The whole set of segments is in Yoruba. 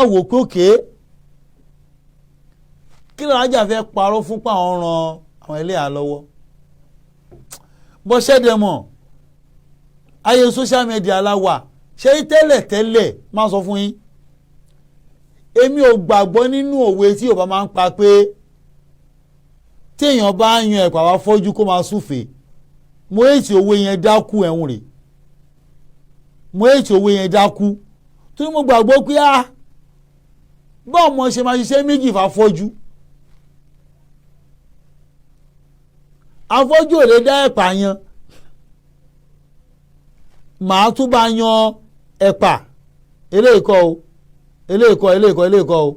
Wò pé òkè kí ló ajá fẹ́ parọ́ fún pa àwọn ran àwọn ẹlẹ́yà lọ́wọ́ bó ṣẹ́dẹ̀ mọ̀. Ayé social media la wà. Ṣé tẹ́lẹ̀ tẹ́lẹ̀, máa sọ fún yín, èmi ò gbàgbọ́ nínú òwe tí Yorùbá máa ń pa pé téèyàn bá yan ẹ̀pà wá fọ́jú kó máa súfèé. Mo èsì òwe yẹn dákú ẹ̀hún rè. Mo èsì òwe yẹn dákú torí mo gbàgbọ́ pé ah, báwo mo ṣe máa ṣiṣẹ́ méjì fàfọ́jú? Afọ́jú ò lè dá ẹ̀pà yan, màá tún bá yan ẹ̀pà. Eléyìí kọ́ o, eléyìí kọ́, eléyìí kọ́, eléyìí kọ́ o.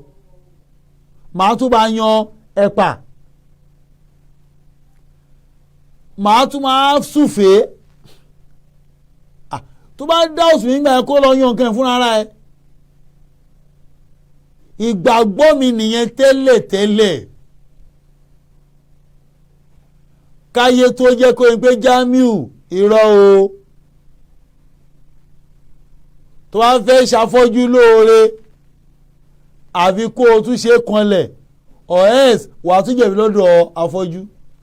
Màá tún bá yan ẹ̀pà, màá tún máa súfèé. Tó bá dá òsùn nígbà yẹn, kó lọ yan nǹkan fúnra ẹ. Ìgbàgbọ́ mi nìyẹn tẹ́lẹ̀ tẹ́lẹ̀, káyé tó jẹ́ kó n pé Jamiu, irọ́ o. Tó bá fẹ́ ṣàfọ́jú lóore, àfi kó o tún ṣe kanlẹ̀, or else wà á tún jẹ̀bi lọ́dọ̀ afọ́jú.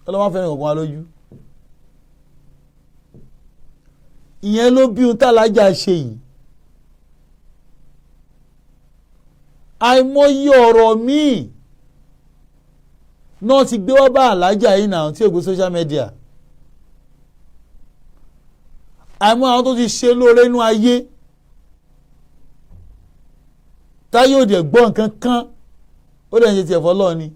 Ọlọ́wọ́n fẹ́ràn kankan wá lójú. Ìyẹn ló bí ohun tálájà ṣe yìí. Àìmọye ọ̀rọ̀ míì náà ti gbé wá bá àlájà yìí náà tí ò gbé social media. Àìmọye àwọn tó ti ṣe lóore inú ayé táyé òde gbọ́ nǹkan kan, ó dẹ̀ ń ṣe tiẹ̀ fọlọ́ ni,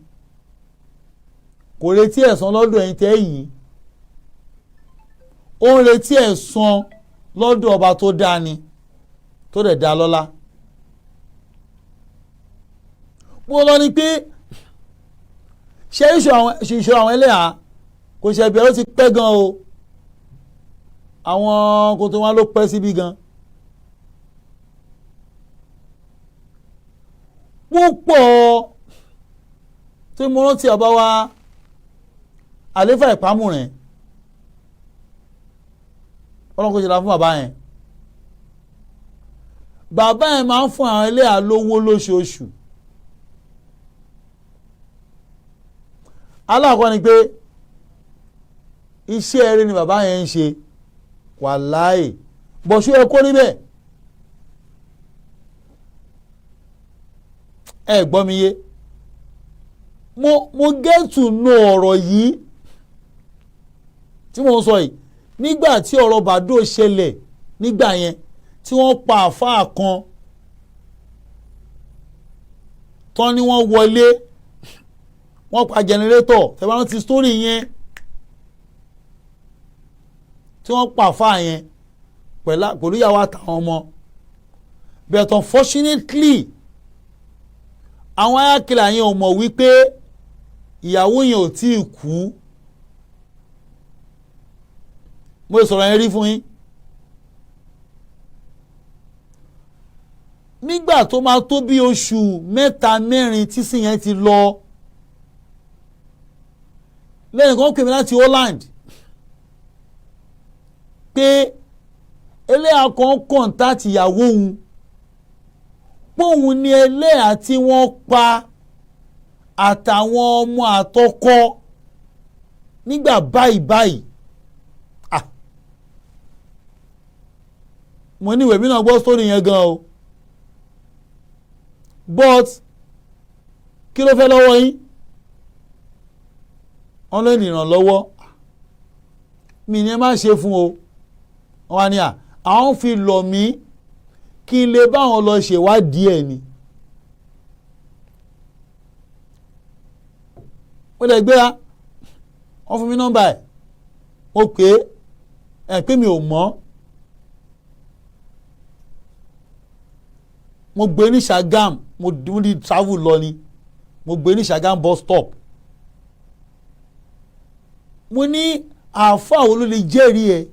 kò retí ẹ̀san lọ́dọ̀ ẹ̀yin tẹ́ yìí. Ó ń retí ẹ̀san lọ́dọ̀ ọba tó dáa ni, tó dẹ̀ dá lọ́lá. Mo lọ ni pé ṣé ìṣòro àwọn ẹlẹ́yà kò ṣe ẹbí, ó ti pẹ́ gan o. Àwọn kòtò wọn ló pẹ́ síbí gan. Púpọ̀ tí mo rántí ọba wa àléfà ìpamọ́ rẹ̀, ọlọ́run kò ṣe la fún bàbá yẹn. Bàbá yẹn máa ń fún àwọn ẹlẹ́yà lówó lóṣooṣù. Aláàkọ́ ni pé iṣẹ́ eré ni bàbá yẹn ń ṣe, wàláì bọ̀ṣú ẹ kó níbẹ̀. Ẹ gbọ́ mi yé. Mo get to know ọ̀rọ̀ yìí tí mo ń sọ yìí nígbà tí ọ̀rọ̀ Bàdó ṣẹlẹ̀, nígbà yẹn tí wọ́n pa àáfàá kan tán ni wọ́n wọlé, wọ́n pa jẹnẹrétọ̀. Tẹ̀wọ́n rántí sítórì yẹn tí wọ́n pa àáfàá yẹn pẹ̀lú ìyàwó àtàwọn ọmọ? But unfortunately, àwọn ayákẹ́lẹ́ yẹn ò mọ̀ wípé ìyàwó yẹn ò tí ì kú. Mo sọ̀rọ̀ yẹn rí fún yín. Nígbà tó máa tó bí oṣù 3 4 tí sì yẹn ti lọ, lẹ́yìn kan pè mí láti Holland pé ẹlẹ́yà kan kọ̀ǹtàtì ìyàwó òun, póun ni ẹlẹ́yà tí wọ́n pa àtàwọn ọmọ àtọkọ nígbà báyìí báyìí. Mo ní ìwé mi náà gbọ́ sórí yẹn gan o, but kí ló fẹ́ lọ́wọ́ yín? Wọ́n lè ní ìrànlọ́wọ́ mi ni ẹ má ṣe fún o. Wọ́n wá ní à àwọn fi lọ̀ mí kí n lè báwọn lọ ṣèwádìí ẹ̀ ni. Mo lè gbéra, wọ́n fún mi nọ́mbà ẹ̀, mo pè é, ẹ̀ pé mi ò mọ̀. Mo gbé ní Ṣàgám, mo di travel lọ ni, mo gbé ní Ṣàgám bus stop. Mo ní àáfàá wo ló lè jẹ́rìí ẹ̀?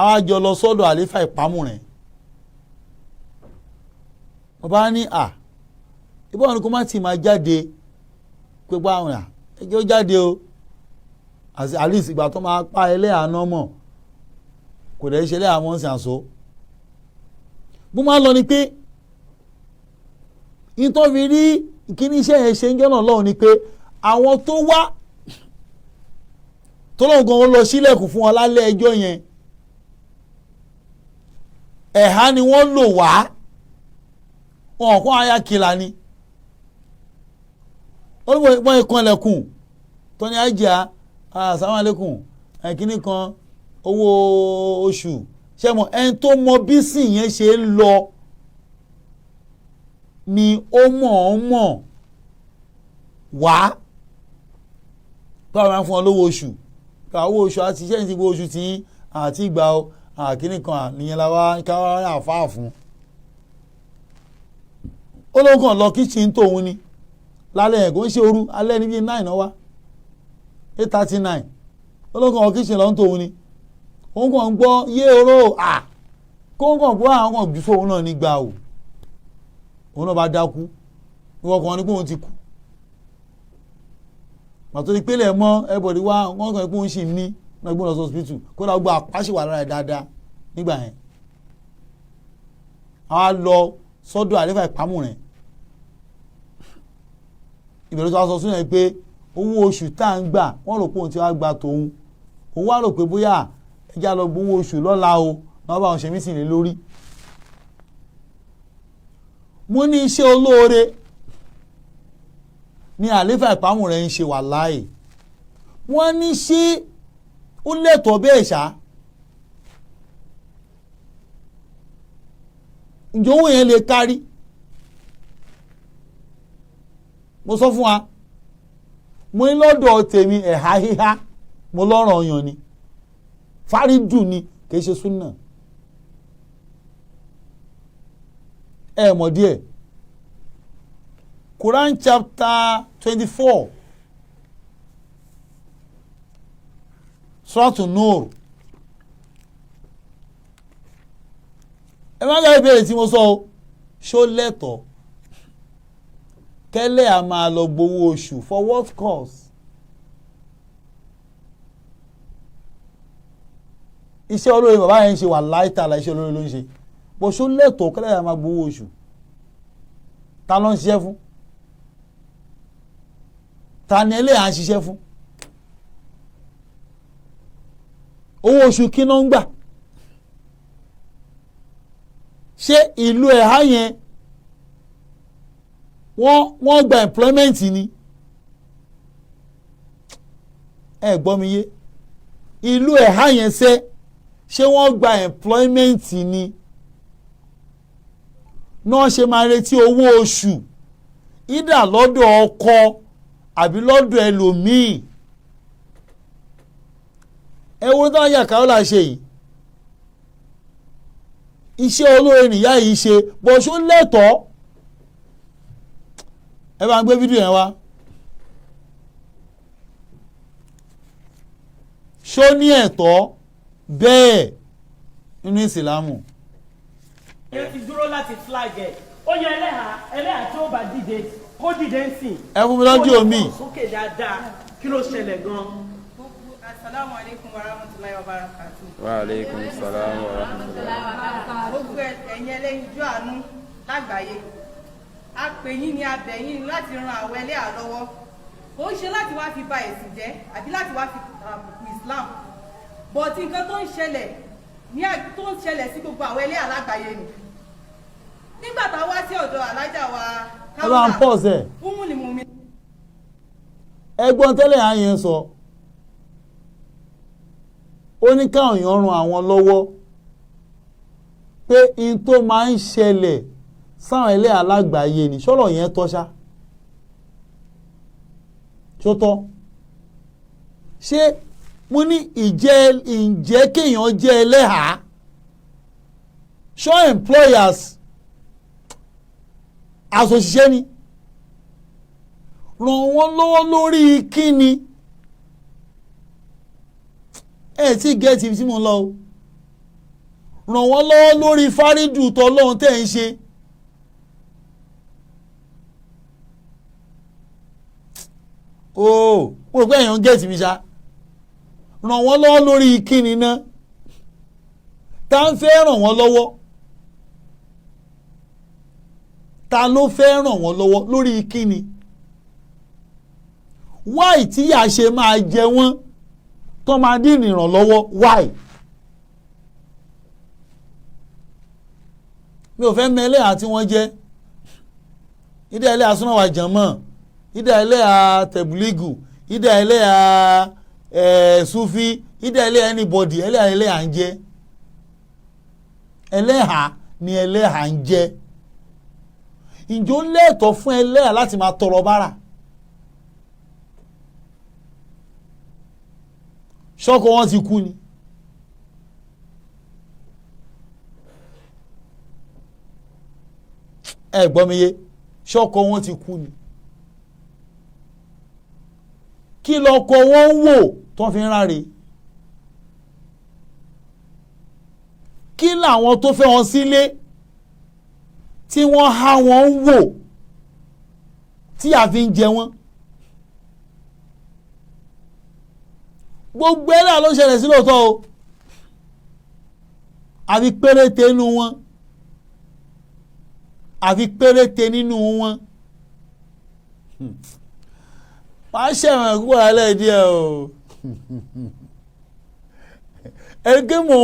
Àwa jọ lọ sọ́dọ̀ àléfà ìpamọ́ rẹ̀. Mo bá ní à ìbọn ni kò má ti máa jáde pé pa àwọn ẹjọ́ jáde o, at least ìgbà tó máa pa ẹlẹ́yà náà mọ̀, kò dẹ̀ ṣe ẹlẹ́yà mọ́ sí àṣọ. Bó máa ń lọ ni pé ìtọ́ fi rí kíní iṣẹ́ yẹn ṣe ń jọ́nà lọ́hùn ni pé àwọn tó wá tó lóun gan lọ sílẹ̀kùn fún wọn lálẹ́ ẹjọ́ yẹn, ẹ̀há ni wọ́n lò wá, wọn kọ́ aya kìlà ni. Ó ní wọ́n ìkànlẹ̀kùn tó ní àjà assalamu alaikum, kíní kan owó oṣù ṣe mọ̀. Ẹni tó mọ bí sìn yẹn ṣe ń lọ ni ó mọ̀ ọ́n mọ̀ wá tó àwọn máa ń fún ọ lówó oṣù, owó oṣù àti iṣẹ́ ìsìnkú oṣù tí àti ìgbà àkíní kan nìyẹn la wá káwá àfáà fún. Ó lóun kàn lọ kitchen tóun ni lálẹ́ ẹ̀, kò ń ṣe òru alẹ́ níbi 9 náà wá, 8:39. Ó lóun kàn lọ kitchen lọ́n tóun ni, òun kàn ń gbọ́ yé oró à kó ń kàn gbọ́ àwọn kan jù sóun náà nígbà o, òun náà bá dákú. Ìwọ kan ní pé òun ti kú pàtó ní pélé mọ́ everybody wá, wọ́n kàn pé òun sì ní náà gbọ́dọ̀ lọ sí hospital. Kódà gbọ́ àpá sì wà lára ẹ̀ dáadáa nígbà yẹn. Àwa lọ sọ́dọ̀ àlefa ìpamọ́ rẹ̀, ìbẹ̀rù tó wá sọ sínú ẹ̀ pé owó oṣù tá à ń gbà, wọ́n rò pé òun ti wá gba tòun, òun wá rò pé bóyá ẹja lọ gbowó oṣù lọ́la o, náà bá wọn ṣe mí sì lé lórí. Mo ní iṣẹ́ olóore ní àlefa ìpamọ́ rẹ̀ ń ṣe wà láàyè. Wọ́n ní ṣé ó lẹ́tọ̀ọ́ bẹ́ẹ̀ ṣá? Ǹjẹ́ owó yẹn lè kárí? Mo sọ fún wa, mo ní lọ́dọ̀ tèmi ẹ̀há híhá mo lọ́rọ̀ ọyàn ni, fárídù ni, kì í ṣe súnà. Ẹ mọ̀ díẹ̀. Quran chapter 24, Suratu Nur. Ẹ má gbàgbé ìbéèrè tí mo sọ o, ṣó lẹ́tọ̀ọ́ kẹ́lẹ́ a máa lọ gbowó oṣù for what cause? Iṣẹ́ olóore bàbá yẹn ń ṣe wà láìtàlà, iṣẹ́ olóore ló ń ṣe, bó ṣó lẹ́tọ̀ọ́ kẹ́lẹ́ a máa gbowó oṣù? Ta ló ń ṣiṣẹ́ fún? Ta ni ẹlẹ́yà ń ṣiṣẹ́ fún? Owó oṣù kí ló ń gbà? Ṣé ìlú ẹ̀há yẹn wọ́n gba employment ni? Ẹ gbọ́ mi yé, ìlú ẹ̀há yẹn ṣe ṣé wọ́n gba employment ni náà ṣe máa retí owó oṣù ìdá lọ́dọ̀ ọkọ àbí lọ́dọ̀ ẹlòmíì? Ẹ wo táwọn yàkàrọ̀ là ṣe yìí, iṣẹ́ olóore nìyá yìí ṣe, bó ṣó lẹ́tọ̀ọ́? Ẹ bá ń gbé fídíò yẹn wá. Ṣó ní ẹ̀tọ́ bẹ́ẹ̀ nínú ìsìlámù? Yẹn ti dúró láti flag ẹ̀, ó yẹ ẹlẹ́hà ẹlẹ́hà tí ó bá dìde kó dìde ń sìn. Ẹ fún mi lọ́jọ́ mi. Sókè dáadáa, kí ló ṣẹlẹ̀ gan-an? Asalaamu alaikum wa rahmatulahi wa barakatu. Wa alaikum salam wa rahmatulahi. Gbogbo ẹ̀yin ẹlẹ́yinjú àánú lágbàáyé, a pè yín ní abẹ yín láti ran àwọn ẹlẹ́hà lọ́wọ́. Kò ń ṣe láti wá fi ba ẹ̀sìn jẹ́ àbí láti wá fi àbùkù Islam, bọ̀tí nǹkan tó ń ṣẹlẹ̀ ní tó ń ṣẹlẹ̀ sí gbogbo àwọn ẹlẹ́hà lágbàáyé ni. Nígbà tá a wá sí ọ̀dọ̀ alájà wa Káwọ́lá Umul Mu'minin. Ẹ̀gbọ́n tẹ́lẹ̀ à yẹn sọ, ó ní káwọn èèyàn ran àwọn lọ́wọ́ pé in tó máa ń ṣẹlẹ̀ sáwọn ẹlẹ́hà lágbàáyé ni. Ṣọ́rọ̀ yẹn tọ́ ṣá? Ṣó tọ́? Ṣé mo ní ìjẹ́ kéèyàn jẹ́ ẹlẹ́hà? Ṣọ́ employers àṣòṣìṣẹ́ ni ràn wọ́n lọ́wọ́ lórí kíni? Ẹ tí gẹ́ẹ̀tì tí mo lọ o. Ràn wọ́n lọ́wọ́ lórí fárídù tọ́lọ́hún tẹ̀ ń ṣe. Ooo, mo rò pé èèyàn gẹ́ẹ̀tì mi ṣá. Ràn wọ́n lọ́wọ́ lórí kíni náà? Tá ń fẹ́ ràn wọ́n lọ́wọ́? Ta ló fẹ́ ràn wọ́n lọ́wọ́ lórí kíni? Why tíyà ṣe máa jẹ wọ́n tó máa dín ìrànlọ́wọ́? Why? Mi ò fẹ́ mọ ẹlẹ́hà tí wọ́n jẹ́. Ìdá ẹlẹ́hà súná wà jànmọ́, ìdá ẹlẹ́hà tẹ̀bùlígù, ìdá ẹlẹ́hà sufi, ìdá ẹlẹ́hà anybody. Ẹlẹ́hà ẹlẹ́hà ń jẹ́, ẹlẹ́hà ni ẹlẹ́hà ń jẹ́. Ǹjọ́ lẹ́ẹ̀tọ́ fún ẹlẹ́hà láti máa tọrọ bárà? Ṣọ́kọ wọn ti kú ni. Ẹ gbọ́ mi yé, ṣọ́kọ wọn ti kú ni. Kí lọ́kọ wọn ń wò tó fi ń ráre? Kí làwọn tó fẹ́ wọn sílé tí wọ́n há wọn ń wò tí a fi ń jẹ wọ́n? Gbogbo ẹ̀ náà ló ń ṣẹlẹ̀ sí lóòótọ́ o, àfi péréte nínú wọn, àfi péréte nínú wọn. Máa ṣẹ̀wọ̀n púpọ̀ lálẹ́ díẹ̀ o. Ẹgbẹ́ mò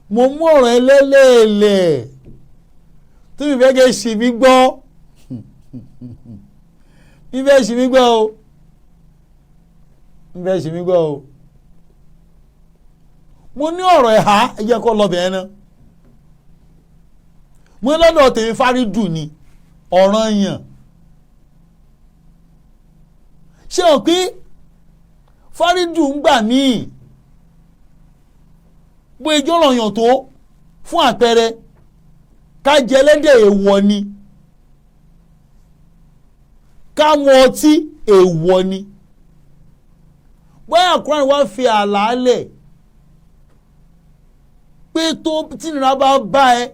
ń mú ọ̀rọ̀ ẹlẹ́lẹ́ẹ̀lẹ̀ tó mi fẹ́ kẹ́ ṣì mí gbọ́, mi fẹ́ ṣì mí gbọ́ o, mi fẹ́ ṣì mí gbọ́ o. Mo ní ọ̀rọ̀ ẹ̀há, ẹ jẹ́ kó lọ bẹ̀ẹ́ náà. Mo ní lọ́dọ̀ tèmi fárídù ni ọ̀ràn yàn. Ṣé o pé fárídù ń gbà míì bó ijó ràn yàn tó? Fún àpẹẹrẹ, ká jẹ ẹlẹ́dẹ̀ èèwọ̀ ni, ká mu ọtí èèwọ̀ ni. Bóyá Kùránì wá fi àlàálẹ̀ pé tó tìǹra bá bá ẹ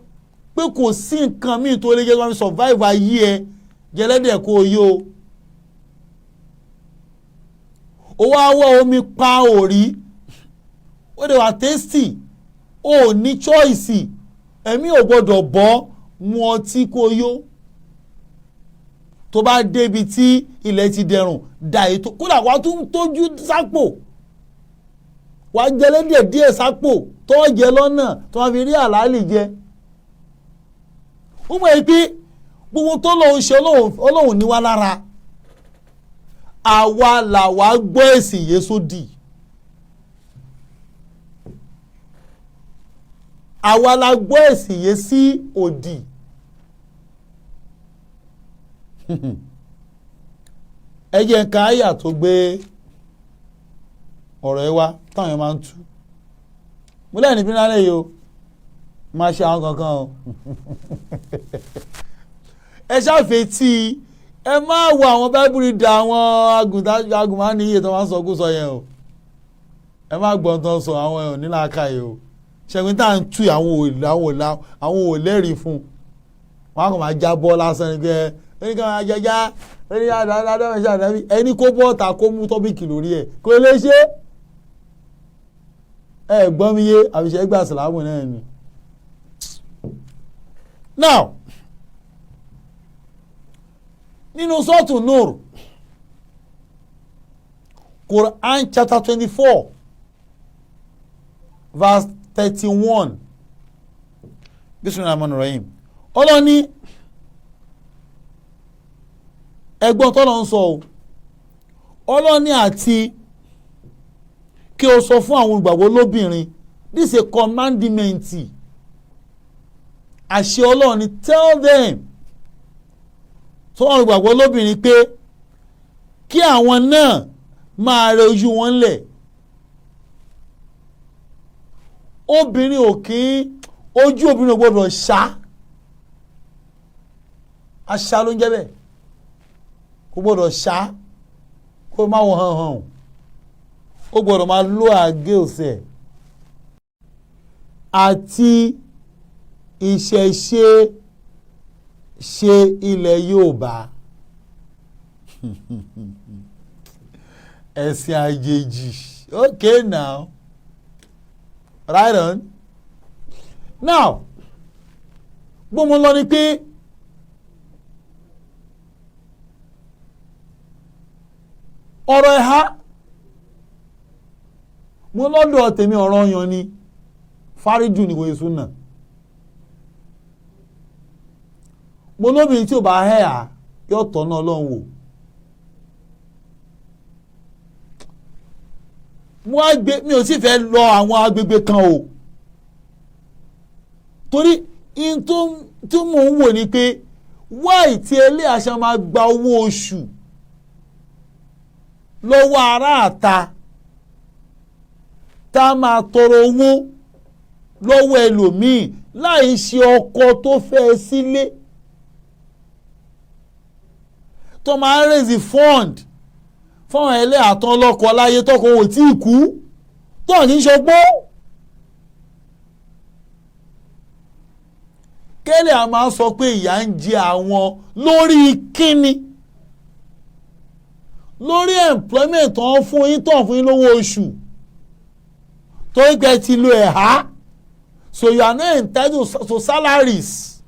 pé kò sí nǹkan míì tó lè jẹ́ kó survive ayé ẹ, jẹlẹ́dẹ̀ kó o yó o. Wá wá omi pa òrí, ó dẹ̀ wá tasty, ó ní choice, ẹ̀mí ò gbọ́dọ̀ bọ́, mu ọtí kó yó. Tó bá débi tí ilẹ̀ ti dẹrùn da ètò, kódà wàá tún tójú sápò, wàá jẹlẹ́dẹ̀ díẹ̀ sápò tó jẹ lọ́nà tó wàá fi rí àlàálì jẹ. Ó mọ̀ pé gbogbo tó lòun ṣe Ọlọ́hun ní wá lára, àwa làwa gbọ́ èsì yé sódì. Àwa la gbọ́ èsì yé sí òdì. Ẹ jẹ́ nǹkan àyà tó gbé ọ̀rọ̀ ẹ wá táwọn èèyàn máa ń tú. Mo lẹ́yìn bí lálẹ́ yìí o, máa ṣe àwọn kankan o. Ẹ ṣàfetí, ẹ máa wo àwọn báíbùrì da àwọn agùnmáníyè tó máa ń sọ kó sọ yẹn o. Ẹ má gbọ́n tó ń sọ àwọn èèyàn nílàáká yìí o. Ṣẹ́gun tá à ń tú àwọn ò lẹ́rìí fún un, wọn á kàn máa jábọ́ lásán ni pé ẹni kan máa jẹjá ẹni àdáadáa ẹni kó bọ́ọ̀tà kó mú tọ́bìkì lórí ẹ̀ kó lè ṣe. Ẹ gbọ́ mi yé, àbíṣe gbà sàlámù náà ni. Now, nínú sọ́ọ̀tù Nur, Quran chapter 24 verse 31, bismillahir rahmanir rahim. Ọlọ́ni ẹgbọ́n tọ́lọ́ ń sọ o. Ọlọ́ni àti kí o sọ fún àwọn olùgbàgbọ́ lóbìnrin, this is a commandment. Àṣẹ Ọlọ́run ni, tell them tó àwọn olùgbàgbọ́ lóbìnrin pé kí àwọn náà máa rẹ ojú wọn lẹ̀. Obìnrin ò kí ojú obìnrin ò gbọdọ̀ ṣá, aṣá ló ń jẹ́ bẹ́ẹ̀, kò gbọdọ̀ ṣá, kó má wọ hàn hàn, ó gbọdọ̀ máa lo àgé ọ̀sẹ̀ àti ìṣẹ̀ṣe ṣe ilẹ̀ Yorùbá. Ẹ̀sìn àjèjì. Okay now, right on. Now, gbọ́mọ lọ ni pé Ọ̀rọ̀ ẹ̀há, mo lọ́dọ̀ tèmi, ọ̀rọ̀ yan ni, fáríjù ni, kò yẹ súnà. Mo lóbìnrin tí ò bá hẹ́à yóò tọ́nà Ọlọ́run wò. Mo á gbé, mi ò sì fẹ́ lọ àwọn agbègbè kan o, torí in tó mò ń wò ni pé wáì tí ẹlẹ́yà máa gba owó oṣù lọ́wọ́ aráàta, tá a máa tọrọ owó lọ́wọ́ ẹlòmíì láì ṣe ọkọ tó fẹ́ sílé, tó máa ń raise fund fáwọn ẹlẹ́yà tán lọ́kọ láyé, tọkọ ò tí ì kú, tó kì í ṣọgbọ́n. Kẹ́lẹ́ a máa sọ pé ìyà ń jẹ àwọn lórí kíni, lórí employment tó ń fún yín, tó ń fún yín lówó oṣù, tó ń gbẹ ti lo ẹ̀há, so you are not entitled to salaries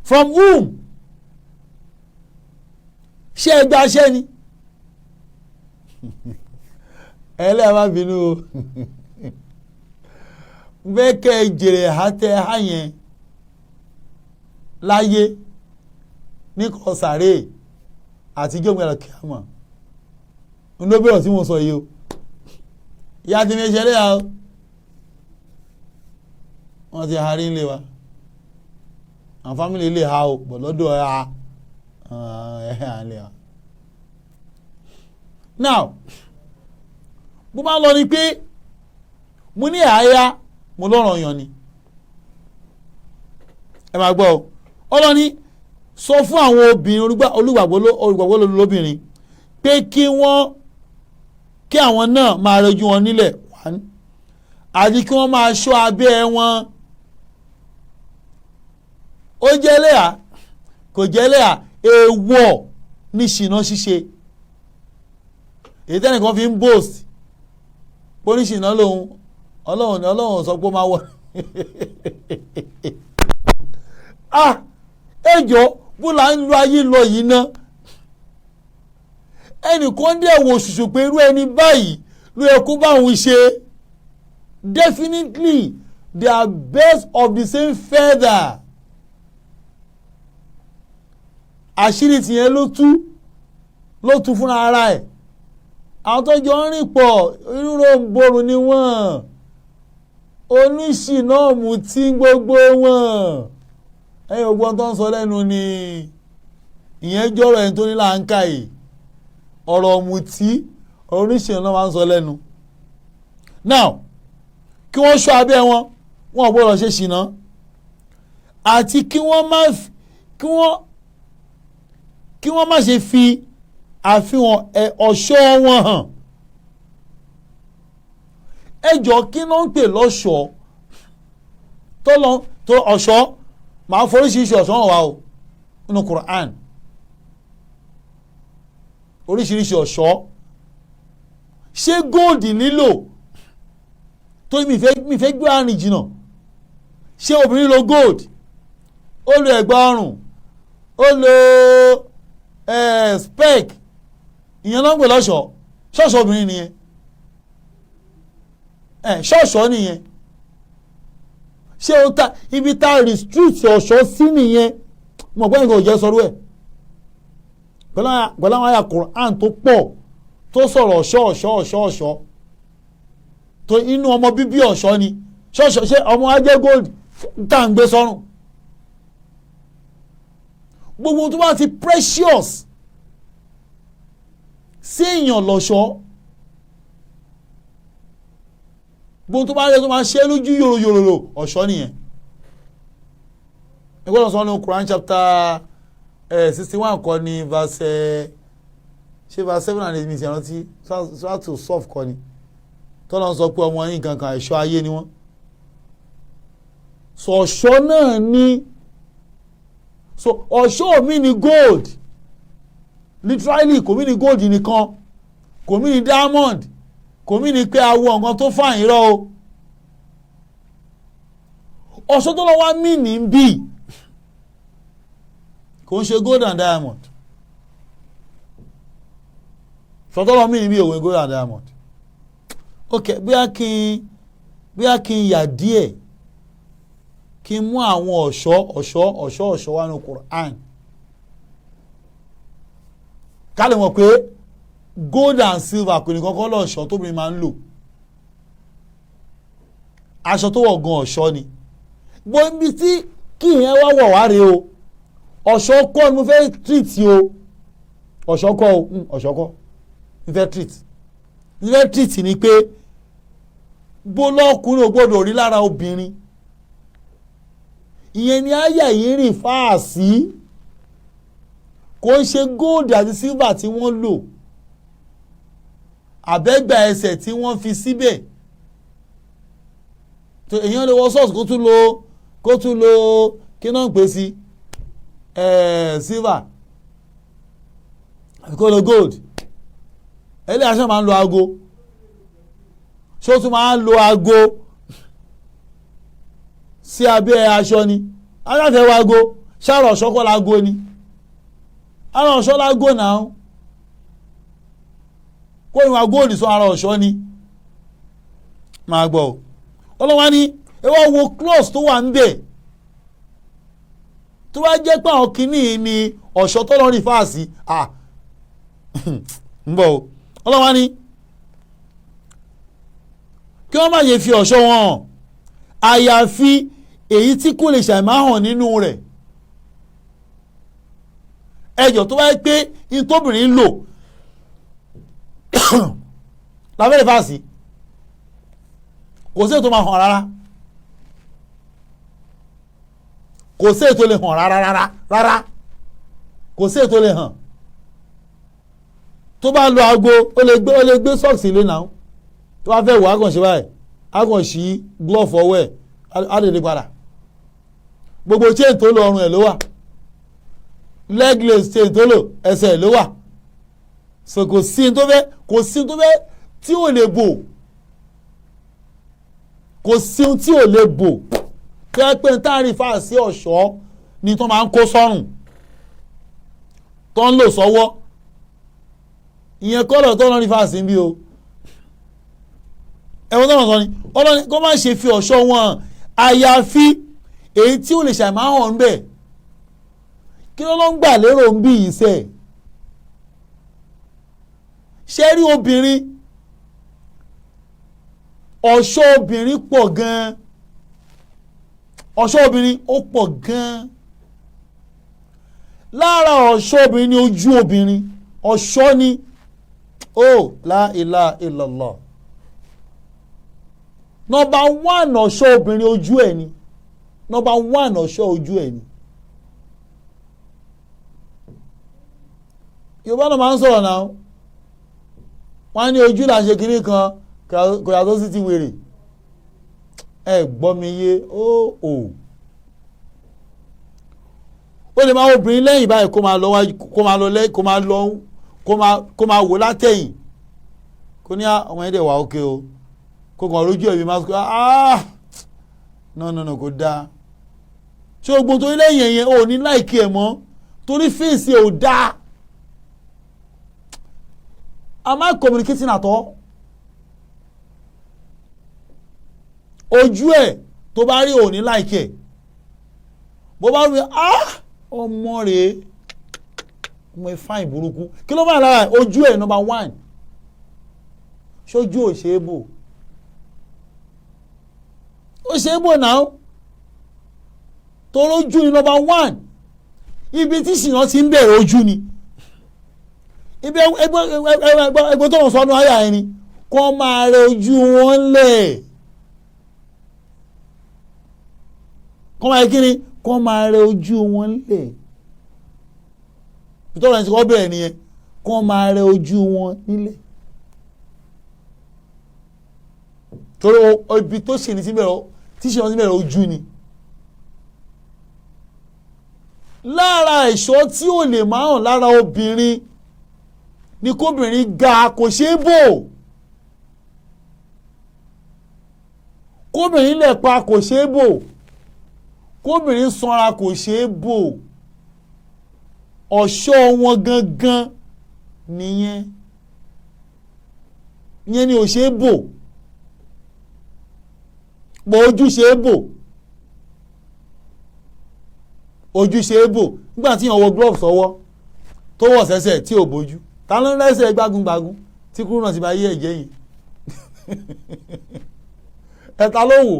from whom? Ṣé ẹ gba ṣẹ́ ni? Ẹlẹ́yà má bínú o, bẹ́ẹ̀ kẹ́ ẹ jèrè ẹ̀há tẹ ẹ̀há yẹn láyé ní kọsàrè àti jọ́gbìn kíámà. Ń ló bẹ̀rẹ̀ tí mo sọ yìí o. Ìyá tí mi ṣẹlẹ̀ yà o, wọ́n ti harí ń lé wa, àwọn fámìlì lè ha o, bọ̀ lọ́dọ̀ ha ẹ̀ à ń lé wa. Now, bó máa ń lọ ni pé mo ní àáyá, mo lọ́rọ̀ yan ni. Ẹ máa gbọ́ o, ọlọ́ni sọ fún àwọn obìnrin olùgbàgbọ́ lóbìnrin pé kí wọ́n, kí àwọn náà máa rẹjú wọn nílẹ̀ wá, àti kí wọ́n máa ṣọ́ abẹ́ wọn. Ó jẹ́ lẹ́yà, kò jẹ́ lẹ́yà, èèwọ̀ ní ṣìnà ṣíṣe. Èyí tẹ́nìkan fi ń boast pólíṣìnà lòun, Ọlọ́run Ọlọ́run sọ pé ó máa wọ̀. Ah, ẹjọ́ bó la ń lo ayé lọ yìí ná. Ẹnìkan dẹ̀ wò ṣùṣù pé irú ẹni báyìí ló yẹ kó bá òun ṣe. Definitely they are birds of the same feather. Àṣírí tìyẹn ló tú, ló tú fúnra ara ẹ̀. Àwọn tó jọ ń rìn pọ̀, rírò ń borùn ni wọ́n, oníṣìnà mutí gbogbo wọn. Ẹ̀yin ògbọ́n tó ń sọ lẹ́nu ni ìyẹn jọ̀rọ̀ ẹni tó ní láǹkà yìí, ọ̀rọ̀ mutí, oníṣìnà náà máa ń sọ lẹ́nu. Now, kí wọ́n ṣọ́ abẹ́ wọn, wọn ò gbọ́dọ̀ ṣe ṣìnà, àti kí wọ́n má kí wọ́n kí wọ́n má ṣe fi àfihàn ọ̀ṣọ́ wọn hàn. Ẹ jọ, kí ló ń pè lọ́ṣọ̀ọ́? Tó lọ tó ọ̀ṣọ́ màá foríṣiríṣi ọ̀ṣọ́ hàn wá o nínú Quran, oríṣiríṣi ọ̀ṣọ́. Ṣé góòdì lílò tó mi fẹ́ gbé àrìn jìnnà? Ṣé obìnrin lo gold, ó lo ẹ̀gbà ọrùn, ó lo spec, ìyẹn ló ń pè lọ́ṣọ̀ọ́? Ṣọ́ọ̀ṣọ́ obìnrin nìyẹn, ṣọ́ọ̀ṣọ́ nìyẹn. Ṣé o ta ibi tá a restrict ọ̀ṣọ́ sí nìyẹn? Mo gbọ́ nǹkan ò jẹ́ sọ̀rọ̀ ẹ̀ pẹ̀lú àwọn àyà Quran tó pọ̀ tó sọ̀rọ̀ ọ̀ṣọ́ ọ̀ṣọ́ ọ̀ṣọ́ ọ̀ṣọ́ tó inú ọmọ bíbí ọ̀ṣọ́ ni ṣọ́ọ̀ṣọ́. Ṣé ọmọ ajẹ́ gold tá à ń gbé sọ́rùn? Gbogbo tó bá ti precious sí èèyàn lọ́ṣọ́, gbogbo tó bá rẹ tó máa ṣe lójú yòròyòrò ọ̀ṣọ́ nìyẹn. Ẹgbẹ́ sọ ní Quran chapter 61 kọ́ ni, verse, ṣé verse 7 and 8, mi ti rántí, sọ́tò sọ́ọ̀fù kọ́ ni tọ́lá ń sọ pé ọmọ yín kankan ẹ̀ṣọ́ ayé ni wọ́n. Sọ ọ̀ṣọ́ náà ni, so ọ̀ṣọ́ mi ni gold literally, kò mí ni gold nìkan, kò mí ni diamond, kò mí ni pé awọ nǹkan tó fàyín rọ o. Ọ̀ṣọ́ tó lọ wá mí ní bí kò ń ṣe gold and diamond. Sọtọ́lọ́ mi níbi òwe gold and diamond. Ok, bóyá kí n yà díẹ̀, kí n mú àwọn ọ̀ṣọ́ ọ̀ṣọ́ ọ̀ṣọ́ ọ̀ṣọ́ wá ní Quran, ká lè mọ̀ pé gold and silver kò ní kọ́kọ́ lọ́ọ̀ṣọ́ tóbìnrin máa ń lò. Aṣọ tó wọ̀ gan ọ̀ṣọ́ ni. Gbogbo ibi tí kí ìyẹn wá wọ̀ wá rèé o. Ọ̀ṣọ́ kọ́ ni mo fẹ́ treat o, ọ̀ṣọ́ kọ́ o, ọ̀ṣọ́ kọ́ mo fẹ́ treat. Mo fẹ́ treat ni pé bó lọ́kùnrin ò gbọ́dọ̀ rí lára obìnrin. Ìyẹn ni àyà yìí rìn fáàsì. Kò ń ṣe gold àti silver tí wọ́n lò, àbẹ́gbà ẹsẹ̀ tí wọ́n fi síbẹ̀. Tó èèyàn lè wọ socks, kó tún lo kí náà ń pè sí silver àbí kó lo gold. Ẹlẹ́yà ṣe máa ń lo aago, ṣó tún máa ń lo aago sí abẹ́ aṣọ ni? Aláfẹ́ wa aago ṣáàrọ̀ ọ̀ṣọ́ kọ́ láago ni, ara ọ̀ṣọ́ láago náà. Kó ìwà góòlù sọ ara ọ̀ṣọ́ ni. Máa gbọ́ ọ, ọlọ́wà ni ẹ wá wo clause tó wà ń bẹ̀. Tó bá jẹ́ pé àwọn kìíní ni ọ̀ṣọ́ tó lọ rí fáàsì à ń bọ̀ o. Ọlọ́wà ni kí wọ́n má ṣe fi ọ̀ṣọ́ wọn hàn, àyàfi èyí tí kò lè ṣàìmá hàn nínú rẹ̀. Ẹjọ́, tó bá yẹ pé ntóbìnrin lò lábẹ́rẹ́ fáàsì, kò sí ètò máa hàn rárá, kò sí ètò lè hàn rárá rárá rárá, kò sí ètò lè hàn. Tó bá lo aago, ó lè gbé socks ilé náà. Tó bá fẹ́ wọ, á kàn ṣe báyìí, á kàn ṣí glove ọwọ́ ẹ̀, á lè dé padà. Gbogbo chain tó lò, ọrùn ẹ̀ ló wà. Leg lace chain tó lò, ẹsẹ̀ ẹ̀ ló wà. So kò sí tó fẹ́ tí ò lè bò, kò sí ohun tí ò lè bò. Tó yẹ pé tá a rí fáàsì ọ̀ṣọ́ ni tó máa ń kó sọ́rùn, tó ń lò sọ́wọ́, ìyẹn kọ́lọ̀ tó lọ́ rí fáàsì ń bí o. Ẹ̀wọ̀n tó lọ sọ ni ọlọ́ni kó má ṣe fi ọ̀ṣọ́ wọn hàn, àyàfi èyí tí ò lè ṣàìmá hàn ń bẹ̀. Kí ló ló ń gbà lérò ń bí yìí sẹ́ẹ̀? Ṣé rí obìnrin, ọ̀ṣọ́ obìnrin pọ̀ gan-an. Ọ̀ṣọ́ obìnrin ó pọ̀ gan-an. Lára ọ̀ṣọ́ obìnrin ni ojú obìnrin, ọ̀ṣọ́ ni ó. La ilaha illallah. Number one ọ̀ṣọ́ obìnrin, ojú ẹ̀ ni. Number one ọ̀ṣọ́, ojú ẹ̀ ni. Yorùbá náà máa ń sọ̀rọ̀ náà, wọ́n á ní ojú là ń ṣe kínní kan, kò yàtọ̀ sí ti wèrè. Ẹ gbọ́ mi yé ó ò ó lè máa wo obìnrin lẹ́yìn báyìí, kó máa lọ wájú, kó máa lọ lẹ́yìn, kó máa lọ, kó máa wò látẹ̀yìn, kó ní ọmọ yẹn dẹ̀ wà ókè o. Kó kàn lójú ẹ̀mí máa sọ, "Ah, no, no, no, kò dáa." Ṣé o gbọ́n torí lẹ́yìn ẹ̀yẹn ò ní like ẹ̀ mọ́ torí face ẹ̀ ò dáa? Am I communicating at all? Ojú ẹ̀ tó bá rí, ò ní like ẹ̀. Bó bá rí, ah, ọmọ rèé, ọmọ ẹ̀ fine burúkú. Kí ló máa lára ẹ̀? Ojú ẹ̀, number one. Ṣojú ò ṣe é bò? Ó ṣe é bò náà, torójú ni number one. Ibi tí ṣìnà ti ń bẹ̀rẹ̀, ojú ni. Ibi ẹgbẹ́ tó ń sọnù ayà ẹni kó máa rẹ ojú wọn lẹ̀, kó máa kí ni, kó máa rẹ ojú wọn lẹ̀. Ìtọ́jú ẹni tí wọ́n bẹ̀rẹ̀ nìyẹn, kó máa rẹ ojú wọn nílẹ̀, torí ibi tó ṣì ní ti bẹ̀rẹ̀, tí ṣì ní ti bẹ̀rẹ̀, ojú ni. Lára ẹ̀ṣọ́ tí ò lè máa hàn lára obìnrin ni kóbìnrin ga, kò ṣeé bò. Kóbìnrin lẹ̀ pa, kò ṣeé bò. Kóbìnrin sanra, kò ṣeé bò. Ọ̀ṣọ́ wọn gangan nìyẹn. Ìyẹn ni ò ṣe é bò bò. Ojú ṣe é bò, ojú ṣe é bò. Nígbà tí yàn wọ glove sọ́wọ́, tó wọ̀ sẹ́sẹ̀ tí ò bójú, ta ló ń rẹ́sẹ̀ gbágungbàgun tí kúrú náà ti bá yé ẹ̀jẹ̀ yìí? Ẹ̀ta ló wò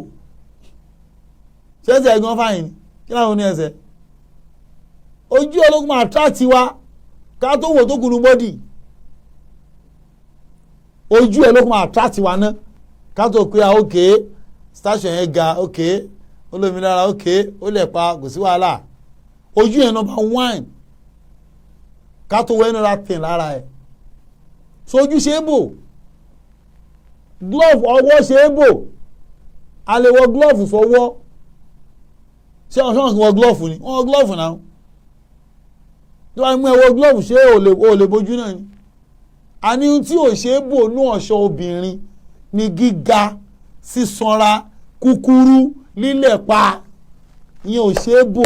sẹ́sẹ̀ gan fáyìn ni. Kí láwọn ní ẹsẹ̀ ojú ológun máa attract wa ká tó wò tó kunu body. Ojú ẹ̀ ló máa attract wa ná ká tó pé ah, ok, station yẹn ga, ok, olómi lára, ok, ó lè pa, kò sí wàhálà. Ojú yẹn number one ká tó wọ ẹnu ra tẹ̀ lára ẹ̀. So ojú ṣe é bò, glove ọwọ́ ṣe é bò. A lè wọ glove sọ́wọ́. Ṣé wọ́n wọ glove ni? Wọ́n wọ glove náà. Tí wọ́n mú ẹ wọ glove, ṣé ò lè bójú náà ni? Àní tí ò ṣe é bò ní ọ̀ṣọ́ obìnrin ni gíga, sísanra, kúkúrú, lílẹ̀ pa. Ìyẹn ò ṣe é bò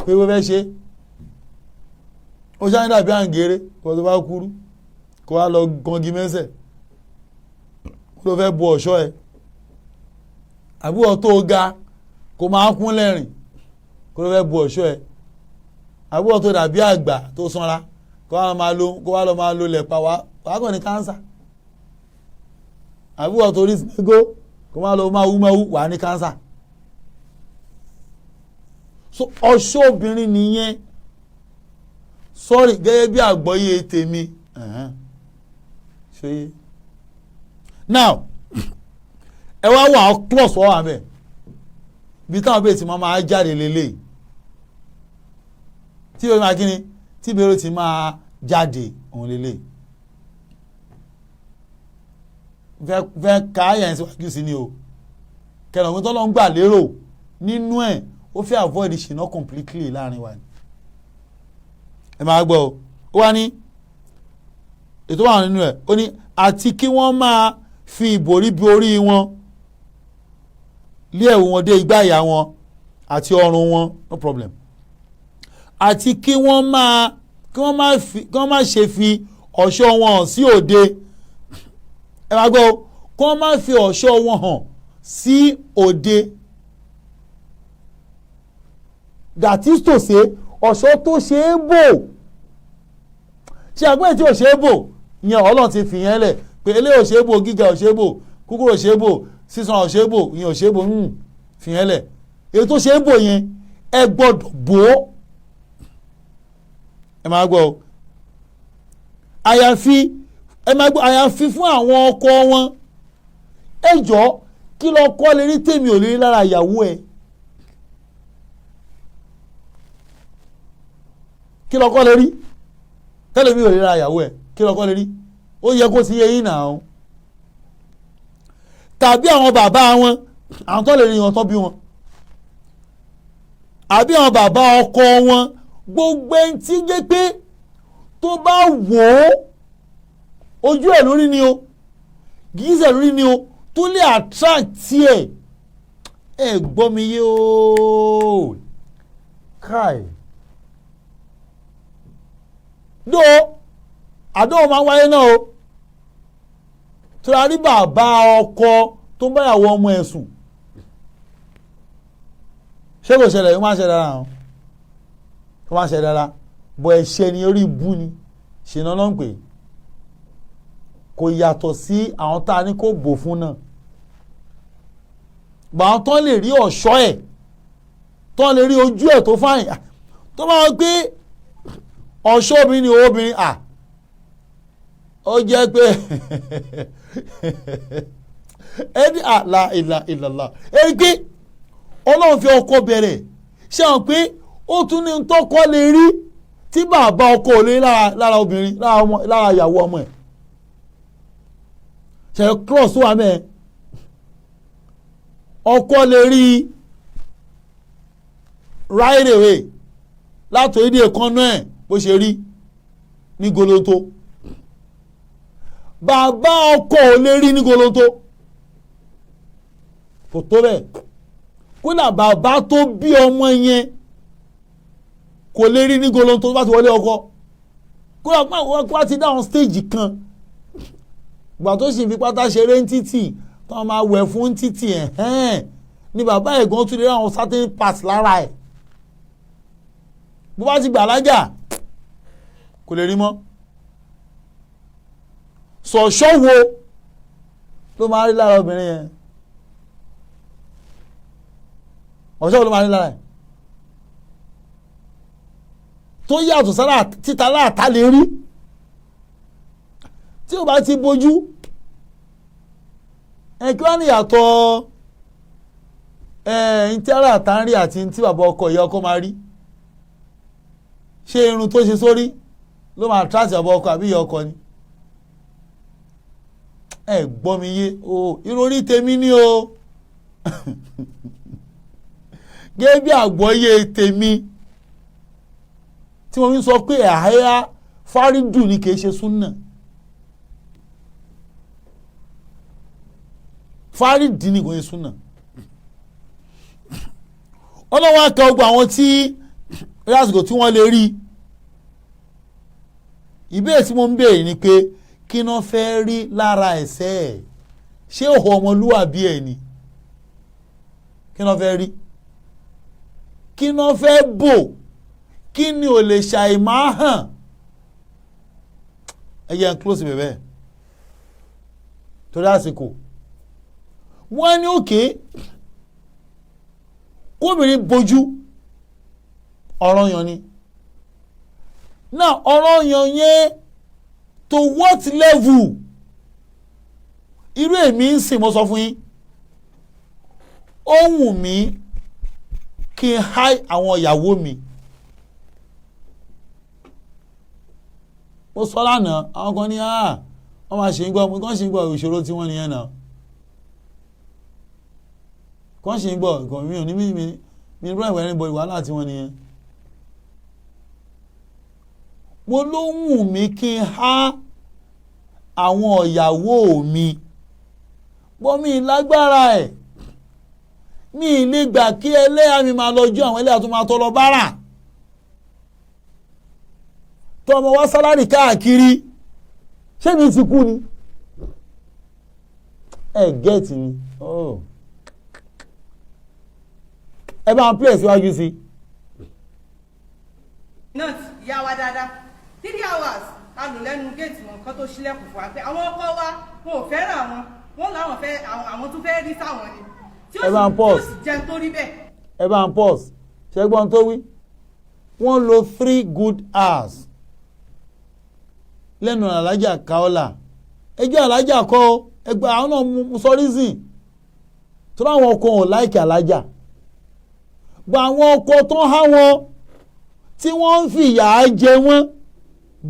pé wọ́n fẹ́ ṣe. Ó ṣáà ń dàbí àǹgẹ̀rẹ̀ kó tó bá kúrú, kó wá lọ gangi mẹ́sẹ̀, kó ló fẹ́ bu ọ̀ṣọ́ ẹ̀. Àbúrò tó ga, kó máa kún lẹ́rìn, kó ló fẹ́ bu ọ̀ṣọ́ ẹ̀. Àbúrò tó dàbí àgbà tó sanra, kó wá lọ máa lo lẹ̀pa, wá wàá kàn ní cancer. Àbúrò tó rí sinigó, kó máa lọ máa wú máa wú, wàá ní cancer. So ọ̀ṣọ́ obìnrin nìyẹn. Sorry, gẹ́gẹ́ bí àgbọ́yé tèmi ṣe. Now, ẹ wá wà á close wọ́n wà bẹ́ẹ̀ bí táwọn bẹ́ẹ̀ ti máa jáde lélẹ̀, tí ìbéèrè máa kíni, tí ìbéèrè ti máa jáde òun lélẹ̀. Fẹ́ ká àyà yẹn síwájú sí ni o. Kẹlẹ̀ òun tó lọ ń gbà lérò nínú ẹ̀, ó fẹ́ avoid ṣìnà completely láàrin wa ni. Ẹ máa gbọ́ o. Ó wá ní ètò wà nínú ẹ̀, ó ní àti kí wọ́n máa fi ìbòrí bí orí wọn lé ẹ̀wù wọn dé igbá ìyá wọn àti ọrùn wọn, no problem. Àti kí wọ́n máa ṣe fi ọ̀ṣọ́ wọn hàn sí òde. Ẹ máa gbọ́ o, kí wọ́n máa fi ọ̀ṣọ́ wọn hàn sí òde. That is to say, ọ̀ṣọ́ tó ṣe é bò. Ṣé àgbẹ̀ tí ò ṣe é bò ìyẹn, Ọlọ́run ti fi yẹn lẹ̀ pé eléyìí ò ṣe é bò, gíga ò ṣe é bò, kúkúrú ò ṣe é bò, sísan ò ṣe é bò, ìyẹn ò ṣe é bò, fi yẹn lẹ̀. Èyí tó ṣe é bò yẹn, ẹ gbọ́dọ̀ bò ó. Ẹ máa gbọ́ o. Àyàfi, ẹ máa gbọ́, àyàfi fún àwọn ọkọ wọn. Ẹ jọ, kí lọ kọ́ lè rí tèmi ò lè rí lára ìyàwó ẹ? Kí lọ kọ́ lè rí tẹ́lẹ̀ mi ò lè rí lára ìyàwó ẹ? Kí lọ kọ́ lè rí? Ó yẹ kó ti yé yín náà o. Tàbí àwọn bàbá wọn, àwọn tó lè rí wọn tó bí wọn, àbí àwọn bàbá ọkọ wọn, gbogbo ẹni tí jẹ́ pé tó bá wò ó, ojú ẹ̀ lórí ni o, gígísẹ̀ lórí ni o, tó lè attract ẹ̀. Ẹ gbọ́ mi yé o. Káì dó àdóhùn máa ń wáyé náà o. Tó a rí bàbá ọkọ tó ń báyàwó ọmọ ẹ̀ sùn, ṣé kò ṣẹlẹ̀? Ó máa ń ṣẹlẹ̀ dára o, ó máa ń ṣẹlẹ̀ dára bọ̀. Ẹ̀ṣẹ̀ ni, orí ibú ni, ṣìnà ló ń pè. Kò yàtọ̀ sí àwọn tá a ní kó bò fún náà. Gbà àwọn tán lè rí ọ̀ṣọ́ ẹ̀, tán lè rí ojú ẹ̀ tó fáyìn, tó máa gbé ọ̀ṣọ́ obìnrin ni obìnrin à ó jẹ́ pé ẹni àlà ìlà ìlàlà ẹni pé Ọlọ́run fi ọkọ bẹ̀rẹ̀. Ṣé àwọn pé ó tún ní tọkọ lè rí tí bàbá ọkọ ò lè rí lára obìnrin, lára ọmọ, lára ìyàwó ọmọ ẹ̀? Ṣe cross wà mẹ́ẹ̀? Ọkọ lè rí right away látò ìdí èkánná ẹ̀ bó ṣe rí ní golonto, bàbá ọkọ ò lè rí ní golonto. Kò tó bẹ́ẹ̀. Kódà bàbá tó bí ọmọ yẹn kò lè rí ní golonto tó bá ti wọlé ọkọ. Kódà wọ́n ti dáhùn stage kan. Ìgbà tó sì fi pátá ṣeré ń títì, tó máa wẹ̀ fún títì, ẹ̀hẹ́n ni bàbá ẹ̀gbọ́n tún lè rí àwọn certain parts lára ẹ̀. Bó bá ti gbà lájà, kò lè rí mọ́. Sọ̀ṣọ́ wo ló máa rí lára obìnrin yẹn? Ọ̀ṣọ́ wo ló máa rí lára ẹ̀ tó yàtọ̀ sára títa láàtá lè rí tí o bá ti bójú ẹ? Kí wọ́n ní yàtọ̀ ẹ ní tí ara àtà ń rí àti tí bàbá ọkọ, ìyá ọkọ máa rí? Ṣé irun tó ṣe sórí ló máa attract bàbá ọkọ àbí ìyá ọkọ ni? Ẹ gbọ́ mi yé o. Ìròrí tèmi ni o, gẹ́gẹ́ bí àgbọ́yé tèmi tí mo fi sọ pé àhẹ́yà fárídù ni, kì í ṣe súnà. Fárídì ni, kò ṣe súnà. Ọlọ́wọ́n á ka gbogbo àwọn tí lásìkò tí wọ́n lè rí. Ìbéèrè tí mo ń béèrè ni pé, kí náà fẹ́ rí lára ẹ̀sẹ̀ ẹ̀? Ṣé òhò ọmọlúwàbí ẹ̀ ni? Kí náà fẹ́ rí? Kí náà fẹ́ bò? Kí ni ò lè ṣàìmá hàn? Ẹ jẹ́ n close bẹ̀bẹ̀ torí àsìkò. Wọ́n ní òkè kóbìnrin bojú, ọ̀ranyàn ni náà. Ọ̀ranyàn yẹn, to what level? Irú èmi ń sìn, mo sọ fún yín, ó wù mí kí n háì àwọn ìyàwó mi. Mo sọ lánàá, àwọn kan ní wọ́n máa ṣe ń gbọ́, mo kàn ṣe ń gbọ́, ìṣòro tí wọ́n nìyẹn náà kàn ṣe ń gbọ́ nǹkan. Mi ò ní mi ní problem anybody, wàhálà tí wọ́n nìyẹn. Mo ló wù mí kí n há àwọn ìyàwó mi bọ́, mi lágbára ẹ̀. Mi lè gbà kí ẹlẹ́yà mi máa lọ jó àwọn ẹlẹ́yà tó máa tọ́ lọ bára, tọmọ wá salary káàkiri. Ṣé mi ti kú ni? Ẹ get mi? Oh. Ẹ bá ń play síwájú sí. Náà ìyá wa dáadáa, 3 hours a lò lẹ́nu géètì wọn kan tó ṣílẹ̀kùn fún wa pé àwọn ọkọ wa, wọn ò fẹ́ràn àwọn, wọn làwọn fẹ́ àwọn tún fẹ́ rí sáwọn ni tí ó Ẹ bá ń sì tí ó pause. sì jẹun tó rí bẹ́ẹ̀. Ẹ bá ń pause. Ṣẹ́gbọ́n tó wí, wọ́n lo 3 good hours lẹ́nu alájà Kaola. Ẹjọ́ alájà kọ́ ẹgbẹ́ àwọn náà mú sọ reason tó láwọn ọkọ ò like alájà gba. Àwọn ọkọ tó ń há wọn tí wọ́n ń fìyà jẹ wọ́n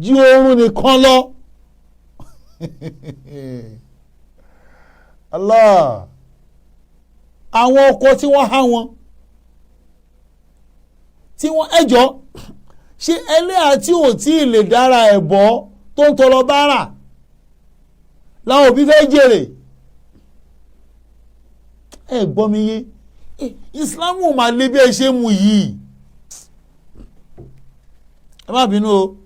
ju oorun nìkan lọ. Allah, àwọn ọkọ tí wọ́n há wọn tí wọ́n ẹjọ́ ṣé ẹlẹ́yà tí ò tí ì lè dára ẹ̀ bọ́, tó ń tọrọ bárà, làwọn òbí fẹ́ jèrè? Ẹ gbọ́ mi yé? Islam ò máa lé bí ẹ ṣe mú yìí. Ẹ má bínú o.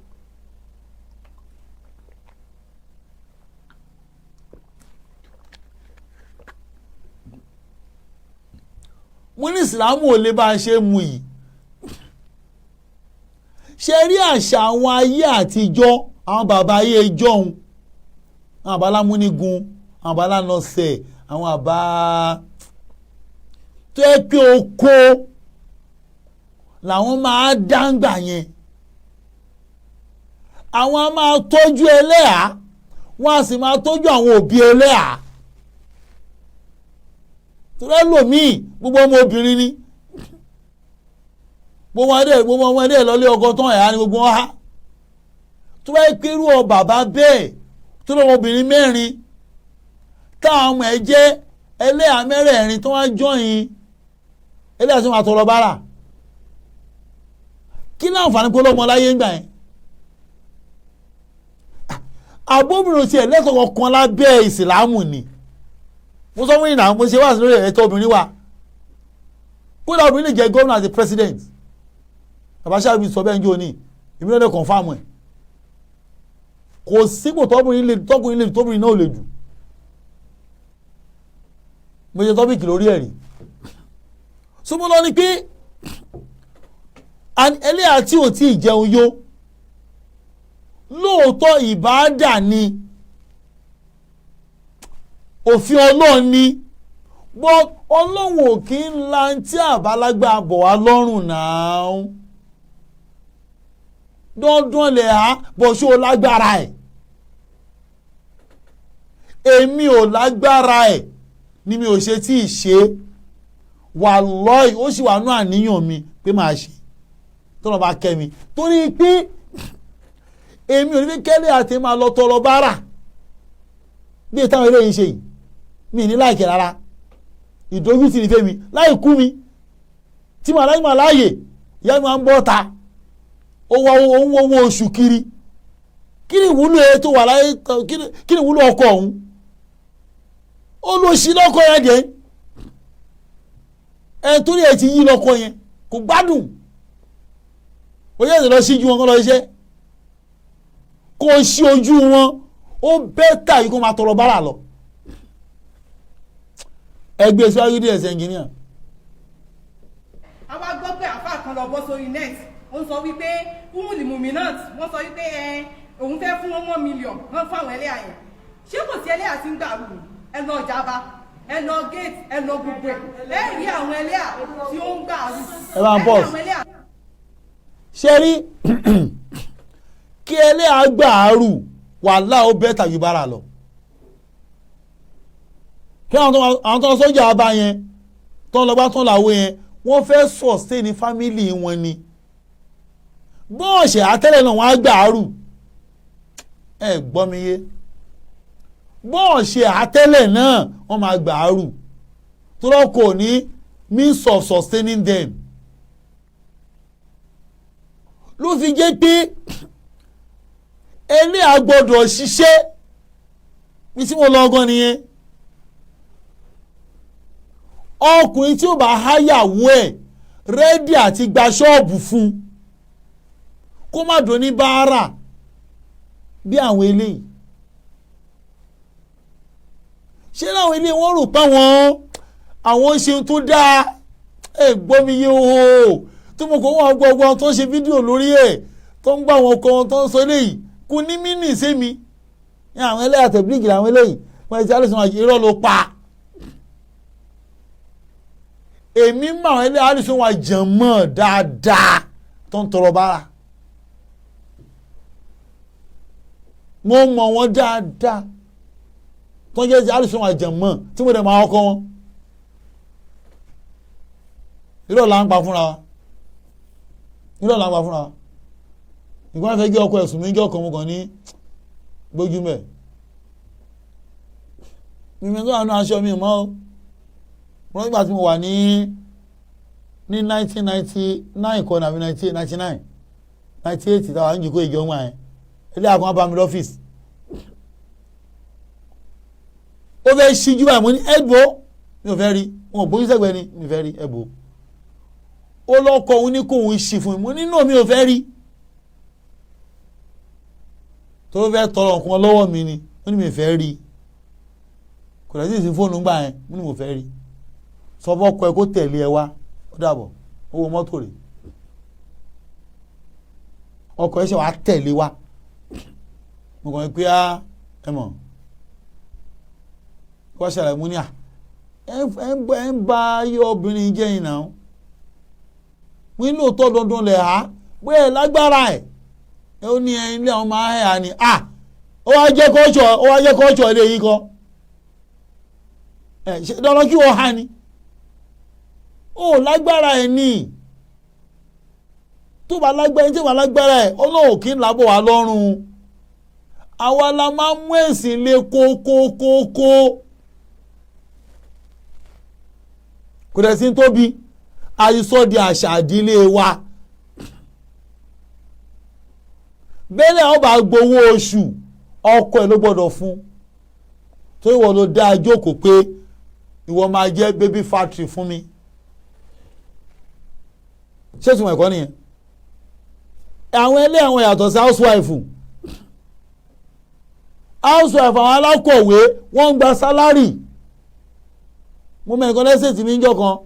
Mo ní Islam ò lè bá a ṣe mú yìí. Ṣe rí àṣà àwọn ayé àtijọ́, àwọn bàbá ayé ìjọ́un, àwọn àbá lámúnigun, àwọn àbá lánàṣẹ, àwọn àbá tó yẹ pé oko làwọn máa dáńgbà yẹn, àwọn a máa tọ́jú ẹlẹ́hàá, wọ́n á sì máa tọ́jú àwọn òbí ẹlẹ́hàá. Torí ẹlòmíì, gbogbo ọmọ obìnrin ni gbogbo ọmọdé, gbogbo ọmọdé lọlé ọkọ tán, ẹ̀há ni gbogbo wọn há. Tó bá yẹ pé irú ọ bàbá bẹ́ẹ̀ tó lọ́wọ́ obìnrin mẹ́rin, táwọn ọmọ ẹ̀ jẹ́ ẹlẹ́hàá mẹ́rẹ̀ẹ̀rin, tó wá jọyìn ẹlẹ́hàá tó máa tọrọ bárà, kí láǹfààní pé ọlọ́mọ láyé ń gbà yẹn? Àbóbìnrin tiẹ̀ lẹ́tọ̀ọ́ kan lábẹ́ ìsìlámù ni. Mo sọ fún yín náà, mo ṣe wá sí lórí ẹ̀tọ́ obìnrin wa. Kódà obìnrin lè jẹ́ gómìnà àti president. Bàbá sábì sọ bẹ́ẹ̀ ń jó ní, èmi náà lè confirm ẹ̀. Kò sípò tọkùnrin lè, tọkùnrin lè, tóbìnrin náà ò lè jù. Mo ṣe topic lórí ẹ̀rí súnmọ́ lọ ni pé ẹlẹ́yà tí ò tí ì jẹun yó, lóòótọ́ ìbáàdà ni, òfin Ọlọ́run ni, bọ́ Ọlọ́run ò kí ń la tí àbálágbá bọ̀ wá lọ́rùn náà. Dandan lẹ̀ á bọ̀, ṣó o lágbára ẹ̀? Èmi ò lágbára ẹ̀ ni mi ò ṣe tí ì ṣe. Wàlọ́ọ̀ì, ó sì wà nú àníyàn mi pé máa ṣe tọ́lọ́ bá kẹ́ mi, torí pé èmi ò ní fi kẹ́lẹ́ àti máa lọ tọrọ bárà bí táwọn eléyìí ṣe yìí. Mi ní láìkẹ́ rárá, ìdójútì ní fẹ́mi láì kú mi tí màá láì máa láàyè. Ìyá mi máa ń bọ́ ta, ó wá ó ń wọ́wọ́ oṣù kiri. Kí ni ìwúlò ẹ tó wà láyé? Kí ni ìwúlò ọkọ ọ̀hún? Ó lọ sí lọ́kọ yẹn dẹ̀ ẹ, torí ẹ ti yí lọ́kọ yẹn, kò gbádùn. Ó yẹ ẹ lọ síjú wọn kọ́ lọ iṣẹ́, kó o sí ojú wọn, ó better yìí kó máa tọrọ bárà lọ. Ẹgbẹ́ síwájú díẹ̀ sí, ẹnjìníà. A wá gbọ́ pé àáfàá kan lọ bọ́ sórí net, ó ń sọ wípé umuli muminat, wọ́n sọ wípé ẹ òun fẹ́ fún wọn 1 million, wọ́n fún àwọn ẹlẹ́yà yẹn. Ṣé kò sí ẹlẹ́yà tí ń gbà rù? Ẹ lọ jaba, ẹ lọ gate, ẹ lọ gbogbo ẹ, ẹ rí àwọn ẹlẹ́yà tí ó ń gbà rù. Ẹ bá ń rí pause. Àwọn ẹlẹ́yà. Ṣe rí kí ẹlẹ́yà gbà á rù, wàhálà, ó better ju bára lọ. Kí àwọn tó lọ sọ́jà ọba yẹn, tó ń lọ bá tó ń làwọ̀ yẹn, wọ́n fẹ́ sustain family wọn ni. Bọ́ọ̀ṣẹ̀ àtẹ́lẹ̀ náà, wọ́n á gbà á rù. Ẹ gbọ́ mi yé? Bọ́ọ̀ṣẹ̀ àtẹ́lẹ̀ náà, wọ́n máa gbà á rù tó lọ́ kò ní means of sustaining them. Ló fi jẹ́ pé ẹlẹ́yà gbọ́dọ̀ ṣiṣẹ́ ní tí mo lọ gan nìyẹn. Ọkùnrin tí ó bá háyàwó ẹ̀ ready àti gba ṣọ́ọ̀bù fún kó má dùn ní báárà bí àwọn eléyìí. Ṣé láwọn eléyìí, wọ́n rò pé àwọn ṣe tó dáa? Ẹ gbọ́ mi yé o. Tó mo kọ́ wọn gbọ́ gbọ́ tó ń ṣe fídíò lórí ẹ̀, tó ń gbọ́ àwọn kan tó ń sọ eléyìí, kò ní mí nì sí mi ní àwọn ẹlẹ́yà tẹ̀blígì làwọn eléyìí wọ́n ti alẹ́sùn. Irọ́ ló pa. Èmi mọ àwọn ẹlẹ́yà alẹ́sùn wa jẹ̀mọ́ dáadáa tó ń tọrọ bára. Mo mọ̀ wọ́n dáadáa tó ń jẹ́ alẹ́sùn wa jẹ̀mọ́ tí mo dẹ̀ máa kọ́ wọn. Irọ́ là ń pa fúnra wa, irọ́ là ń pa fúnra wa. Ìgbọ́n fẹ́ gé ọkọ ẹ̀sùn mi jọ́ kan, mo kàn ní gbójúmẹ̀ mímí tó wà nínú aṣọ mi mọ́ o. Mo nígbà tí mo wà ní 1999 kọ́ nàbí 1999, 98, táwa ń jìkó ìjọ wọn yẹn, ilé àkọ́kọ́ bá mi lọ́fíìsì, ó fẹ́ ṣíjú báyìí. Mo ní ẹ̀bù, mi ò fẹ́ rí wọn, ò bójú sẹ́gbẹ̀ẹ́ ni mi fẹ́ rí ẹ̀bù. Ó lọ́kọ̀ òun ní kóun ṣì fún mi. Mo ní náà mi ò fẹ́ rí, tó fẹ́ tọrọ nǹkan lọ́wọ́ mi ni. Ó ní mi fẹ́ rí, kò lẹ́sìn sí fóònù gbà yẹn. Mo ní mo fẹ́ rí, sọ fọ́kọ ẹ kó tẹ̀lé ẹ wá, ó dàbọ̀, owó mọ́tò rẹ̀. Ọkọ ẹ ṣe wàá tẹ̀lé wá. Mo kàn ń pé á ẹ mọ̀ wọ́n ṣàlàyé. Mo ní à ẹ ń ba ayé obìnrin jẹ́ yìí náà. Mo ní lóòótọ́ dandan lẹ̀ á bóyá ẹ lágbára ẹ̀. Ẹ ó ní ẹ ilé àwọn máa ẹ̀ á ní à ó wá jẹ́ kọ́ọ̀ṣọ̀, ó wá jẹ́ kọ́ọ̀ṣọ̀ ilé yìí kọ́ ẹ ṣe dandan kí wọ́n há ni ó lágbára ẹ̀ ní tó bá lágbára, tí ó bá lágbára ẹ̀. Ọlọ́run kì í lábọ̀ wá lọ́rùn. Àwa la máa ń mú ẹ̀sìn lé kókókókó, kò dẹ̀ sí tóbi àìsọ di àṣà ìdílé wa. Bẹ́lẹ̀ àwọn bá gbowó oṣù, ọkọ ẹ̀ ló gbọ́dọ̀ fún, tó ìwọ ló dá jókòó pé ìwọ máa jẹ́ baby factory fún mi. Ṣé ìtumọ̀ ẹ̀kọ́ nìyẹn? Àwọn ẹlẹ́ àwọn yàtọ̀ sí housewife. Housewife, àwọn alákọ̀wé, wọ́n ń gba salary. Mo mẹ́rin kan lẹ́sẹ̀ tí mi ń jọ kan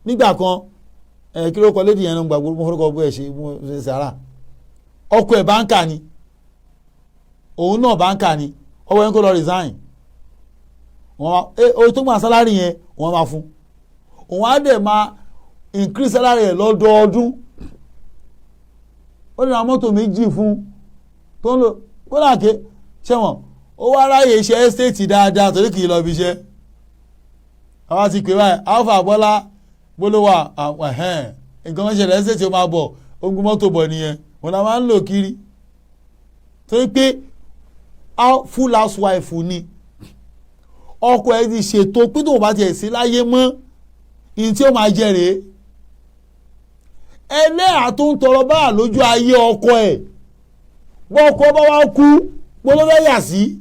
nígbà kan ẹ̀, kí ló kọ lédi yẹn ló ń gbàgbọ́? Mo forúkọ bó ẹ̀ ṣe mo ṣe sàrà. Ọkọ ẹ̀ banker ni, òun náà banker ni. Ọwọ́ yẹn kó lọ resign. Wọ́n ẹ o tó gba salary yẹn, wọ́n máa fún òun, á dẹ̀ máa increase salary ẹ̀ lọ́dọọdún. Ó ní ra mọ́tò 2 fún tó ń lò kódà ké ṣẹ́wọ̀n. Ó wá ráyè iṣẹ́ estate dáadáa torí kì í lọ ibi iṣẹ́. Àwa ti pè báyìí, Alfa Bọ́lá gbólówà, nǹkan kan ṣẹlẹ̀ estate, ó máa bọ̀, ogun mọ́tò bọ̀ nìyẹn. Wọn la máa ń lò kiri torí pé full housewife ni. Ọkọ ẹ ti ṣètò pé tóun bá tiẹ̀ sí láyé mọ́, ìyẹn tí ó máa jẹ rèé. Ẹlẹ́yà tó ń tọrọ báà lójú ayé ọkọ ẹ̀, bọ́kọ bá wá kú, gbọ́dọ̀ yà sí.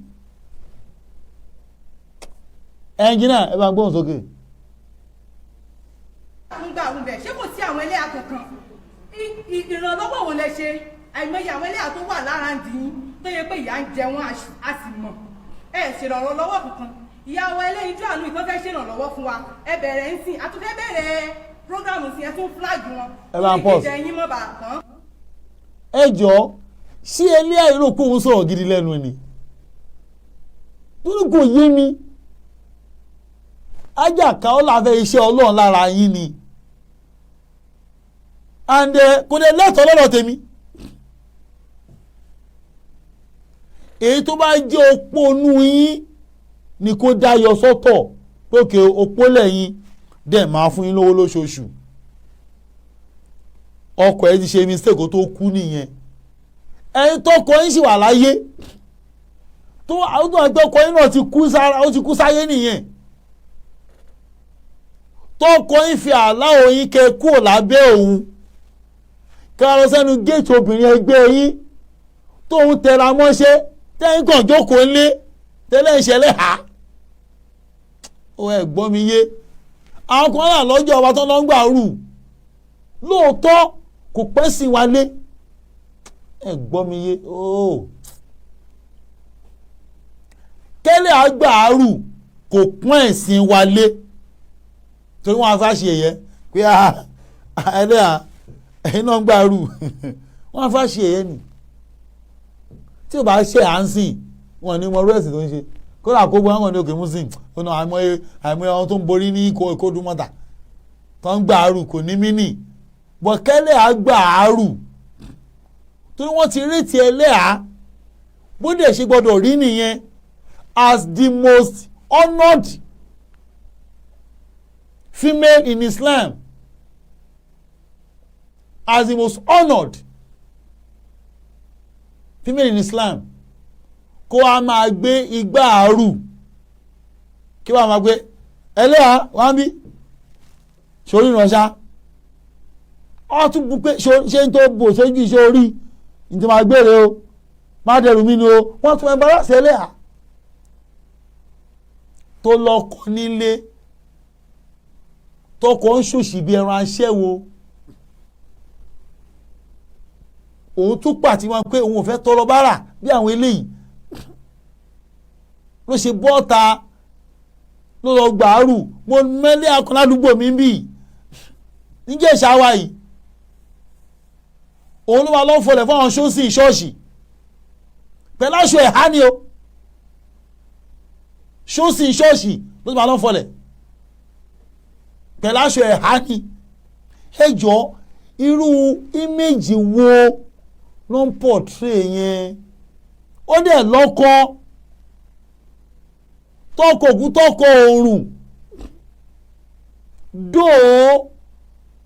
Ẹnjìnà, ẹ bá ń gbóhùn sókè. Ń gbà ń bẹ̀, ṣé kò sí àwọn ẹlẹ́yà kankan? Ìrànlọ́wọ́ wo lẹ ṣe? Àìmọye àwọn ẹlẹ́yà tó wà lára ń dì yín tó yẹ pé ìyà ń jẹ wọ́n, a sì mọ̀ ẹ ṣèrànlọ́wọ́ kankan. Ìyàwó ẹlẹ́yinjú àánú ìtọ́ fẹ́ ṣèrànlọ́wọ́ fún wa, ẹ bẹ̀rẹ̀ ń sìn, àtúnfẹ́ bẹ̀rẹ̀ program sí, ẹ tún flag wọn. Ẹ bá ń pause. Kí ìjẹ yín mọ́ bàá tán. Ẹ jọ, ṣé ẹlẹ́yà yìí rò pé òun sọ̀rọ̀ gidi lẹ́nu ni? Torí kò yé mi. Ájàká ó láfẹ́ iṣẹ́ Ọlọ́run lára yín ni, and kò dé lẹ́tọ̀ọ́ lọ́dọ̀ tèmi. Èyí tó bá jẹ́ opó nú yín ni kó dá yọ sọ́tọ̀ pé òkè opó lẹ́yìn dẹ̀ máa fún yín lówó lóṣooṣù. Ọkọ ẹ ti ṣe mistake kó tó kú nìyẹn. Ẹni tọkọ yín sì wà láyé tó àwọn tó àgbẹ̀ ọkọ yín náà ti kú sára, ó ti kú sáyé nìyẹn. Tọkọ yín fi àlá òyìn kẹ kúrò lábẹ́ òun, kí wọ́n lọ sẹ́nu géètì obìnrin ẹgbẹ́ yín tóun tẹra mọ́ṣẹ́, tẹ́yìn kàn jókòó ńlé tẹ́lẹ̀ ìṣẹ̀lẹ̀ ha. Ó ẹ̀ gbọ́ mi yé? Àwọn kan wà lọ́jọ́ ọba tó lọ́ ń gbà rù lóòótọ́, kò pẹ́ sí wa lé. Ẹ gbọ́ mi yé ooo? Kẹ́lẹ́ àgbàrù kò pọ́n ẹ̀sìn wa lé torí wọ́n á fà ṣe ẹ̀yẹ pé ẹlẹ́yà ẹ̀yin náà ń gbàrù. Wọ́n á fà ṣe ẹ̀yẹ nì tí o bá ṣe à ń sìn wọn ní mọ rẹ́sì tó ń ṣe. Kódà kó gbọ́n wọn ní òkè muslim ọ̀nà àìmọye àìmọye àwọn tó ń borí ní ìkódùmọ̀tà tó ń gbàrù kò ní mí nì bọ̀. Kẹ́lẹ́ àgbàrù torí wọ́n ti rétí ẹlẹ́à bó dẹ̀ ṣe gbọ́dọ̀ rí nìyẹn, as the most honoured female in Islam, as the most honoured female in Islam, kó a máa gbé igbá àárù, kí wàá máa gbé ẹlẹ́à wá ń bí sórí ìrànṣá. Ọ tún bu pé ṣé n tó bò sójú iṣẹ́ orí ní tí máa gbére o, má dẹrù mí ni o. Wọ́n tún embarrass ẹlẹ́à tó lọ́kọ nílé, tọkọ ń ṣòṣì bí ẹran aṣẹ́wó. Òun tún pàtí wọn pé òun ò fẹ́ tọrọ bárà bí àwọn eléyìí ló ṣe bọ́ta ló lọ gbàárù. Mo mẹ́lẹ́ akọ ládùúgbò mi bì níjẹ́ ìṣáwá yìí, òun ló wà lọ́ fọlẹ̀ fún àwọn ṣọ́ọ̀ṣì ṣọ́ọ̀ṣì pẹ̀lú aṣọ ẹ̀há ni o. Ṣọ́ọ̀ṣì ṣọ́ọ̀ṣì ló wà lọ́ fọlẹ̀ pẹ̀lú aṣọ ẹ̀há ni. Ẹ jọ, irú íméjì wo ló ń pọ̀tré yẹn? Ó dẹ̀ lọ́kọ tọkọ òkú tọkọ òrùn dóò.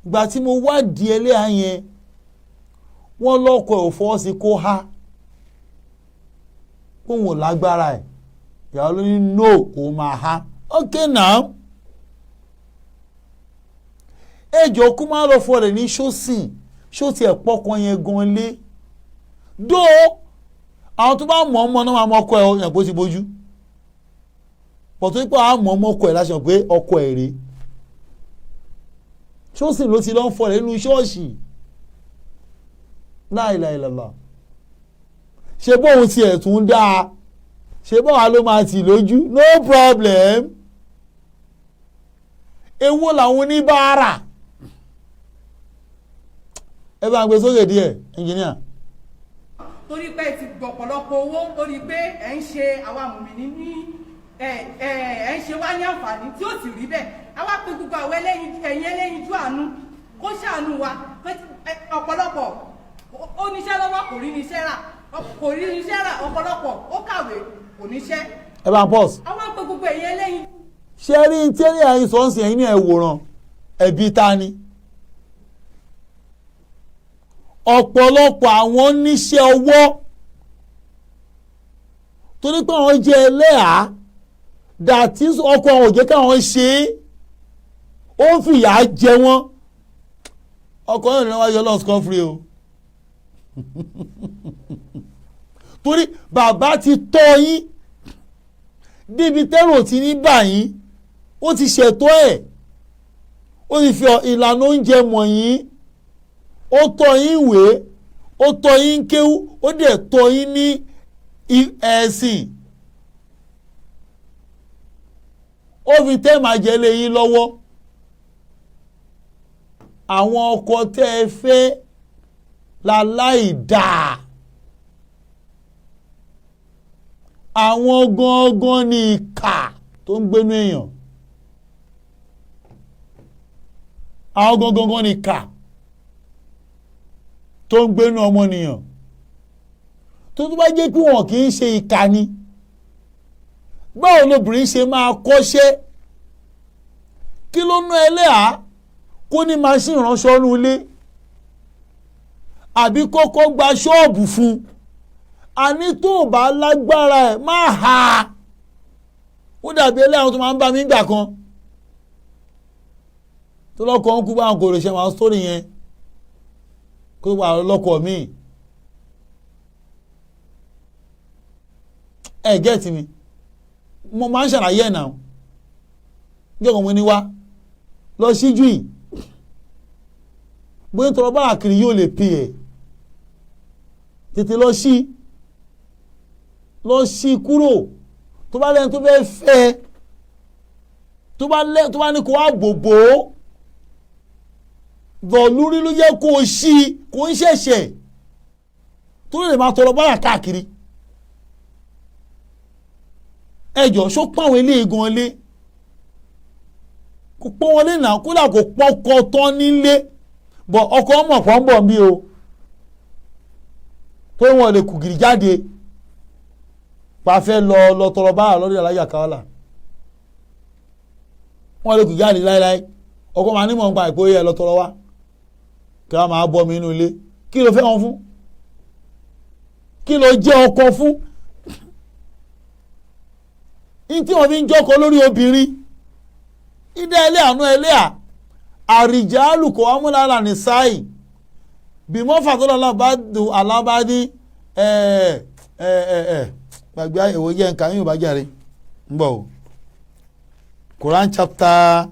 Ìgbà tí mo wádìí ẹlẹ́yà yẹn, wọ́n lọ́kọ ẹ̀ ò fọwọ́ sí kó há, kóun ò lágbára ẹ̀. Ìyàwó ló ní no, òun máa há. Ok now, ẹjọ́ kó má lọ fọlẹ̀ ní ṣósìn ṣósì ẹ̀ pọ́kàn yẹn gan lé dóò. Àwọn tó bá mọ̀ ọmọ náà máa mọ ọkọ ẹ̀ yàn kó ti bójú pọ̀tó pé àwọn mọ̀ ọmọ ọkọ ẹ̀ láṣọ pé ọkọ ẹ̀ rèé. Ṣósìn ló ti lọ́ ń fọlẹ̀ nínú ṣọ́ọ̀ṣì láìláìlàlà. Ṣe bóun tiẹ̀ tún dáa? Ṣé báwa ló máa tì lójú? No problem. Èwo làwọn oníbàárà? Ẹ bá ń gbé sókè díẹ̀, ẹnjìníà. Torí pé ẹ ti gbọ́ ọ̀pọ̀lọpọ̀ owó lórí pé ẹ̀ ń ṣe àwa mùmíní ní ẹ ẹ ẹ ń ṣe wá ní àǹfààní tí ó sì rí bẹ́ẹ̀. Àwa pe gbogbo àwọn ẹ̀yin ẹlẹ́yinjú àánú kó ṣàánú wa pé ọ̀pọ̀lọpọ̀ ó níṣẹ́ lọ́wọ́, kò rí níṣẹ́ rà, kò rí níṣẹ́ rà. Ọ̀pọ̀lọpọ̀ ó kàwé, kò níṣẹ́. Ẹ bá ń pause. Àwa pe gbogbo ẹ̀yin ẹlẹ́yin Ṣé rí tẹ́lẹ̀ ẹ̀yin sọ́ọ̀sì, ẹ̀yin ní ẹ̀ wòran ẹ̀bí ta ni. Ọ̀pọ̀lọpọ̀ àwọn oníṣẹ́ ọwọ́, torí pé àwọn jẹ́ ẹlẹ́hàá, dàtí ọkọ àwọn ò jẹ́ káwọn ṣe é, ó ń fìyà jẹ wọ́n. Ọkọ náà ní wọ́n yọ lọ́sùn kan free o, torí bàbá ti tọ́ yín débi tẹ́rù ti ní bà yín. Ó ti ṣètò ẹ̀, ó ti fi ìlànà oúnjẹ mọ̀ yín, ó tọ́ yín ìwé, ó tọ́ yín kéwú, ó dẹ̀ tọ́ yín ní ẹ̀sìn, ó fi tẹ́ màá jẹ lé yín lọ́wọ́. Àwọn ọkọ tẹ́ ẹ fẹ́ láláì dáa, àwọn gangan ní ìkà tó ń gbénú èèyàn. Àwọn gangan ní ìkà tó ń gbénú ọmọnìyàn. Tó bá jẹ́ pé wọn kì í ṣe ìkà ni, báwo lobìnrin ṣe máa kọ́ṣẹ́? Kí ló ná ẹlẹ́hàá kó ní machine ránṣọ́ nú ilé, àbí kọ́kọ́ gba ṣọ́ọ̀bù fún un? Àní tó o bá lágbára ẹ̀ má ha. Ó dàbí ẹlẹ́hàá tó máa ń bá mi gbà kan tó lọ́kọ̀ ń kú bá àwọn kò lè ṣe àwọn sórí yẹn kó wà lọ́kọ̀ mi. Ẹ gẹ́ẹ̀tì mi, mo máa ń ṣàlàyé ẹ̀ náà. Níjọ́ kan mo ní wá lọ síjú yìí, bóyá tọrọ bá àkìrì yóò lè pè é, tètè lọ sí, lọ sí kúrò. Tó bá lẹ́nu tó fẹ́ fẹ́, tó bá lẹ́, tó bá ní kó wá bòbò dọ̀lúrí ló yẹ kó o sí, kó ń ṣẹ̀ṣẹ̀ tó lè máa tọrọ báyà káàkiri. Ẹjọ́ ṣó pọ́n àwọn eléyìí gan lé? Kò pọ́n wọn lé náà, kódà kò pọ́kọ tán nílé bọ̀. Ọkọ ọmọ kan bọ̀ mí o, tó wọn lè kùgìrì jáde pa fẹ́ lọ lọ tọrọ báyà lọ́dọ̀ alájà káwálà. Wọn lè kùgìrì jáde láéláé. Ọkọ máa ní mọ̀ nípa ìpò yẹ lọ tọrọ wá kí wọ́n máa bọ́ mi inú ilé. Kí ló fẹ́ wọn fún? Kí ló jẹ́ ọkọ fún? Ní tí wọ́n fi ń jọ́kọ lórí obìnrin ìdá ẹlẹ́ àánú ẹlẹ́à àrìjálù kò amúlára ní sáì bímọ fàtọ́lọ́ alábàdí. Ẹ ẹ ẹ ẹ gbàgbé èwo jẹ́ nǹkan yóò bá jàre ń bọ̀ o. Quran chapter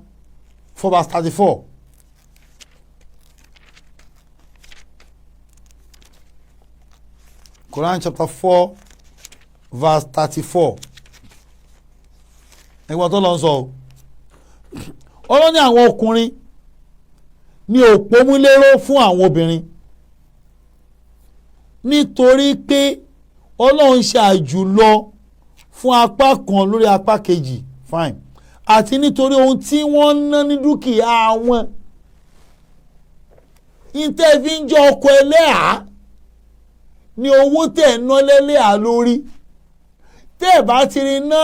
4 verse 34. Quran chapter 4 verse 34. Ẹ̀gbọ́n tó lọ sọ o, ọlọ́ni àwọn ọkùnrin ní òpómúléró fún àwọn obìnrin, nítorí pé Ọlọ́run ṣe àjùlọ fún apá kan lórí apá kejì, fine, àti nítorí ohun tí wọ́n ń ná ní dúkìá wọn. Ìtẹ́ fi ń jẹ́ ọkọ ẹlẹ́hàá ní owó tẹ̀ ń ná lẹ́lẹ́hàá lórí. Tẹ́ ẹ̀ bá ti rí ná,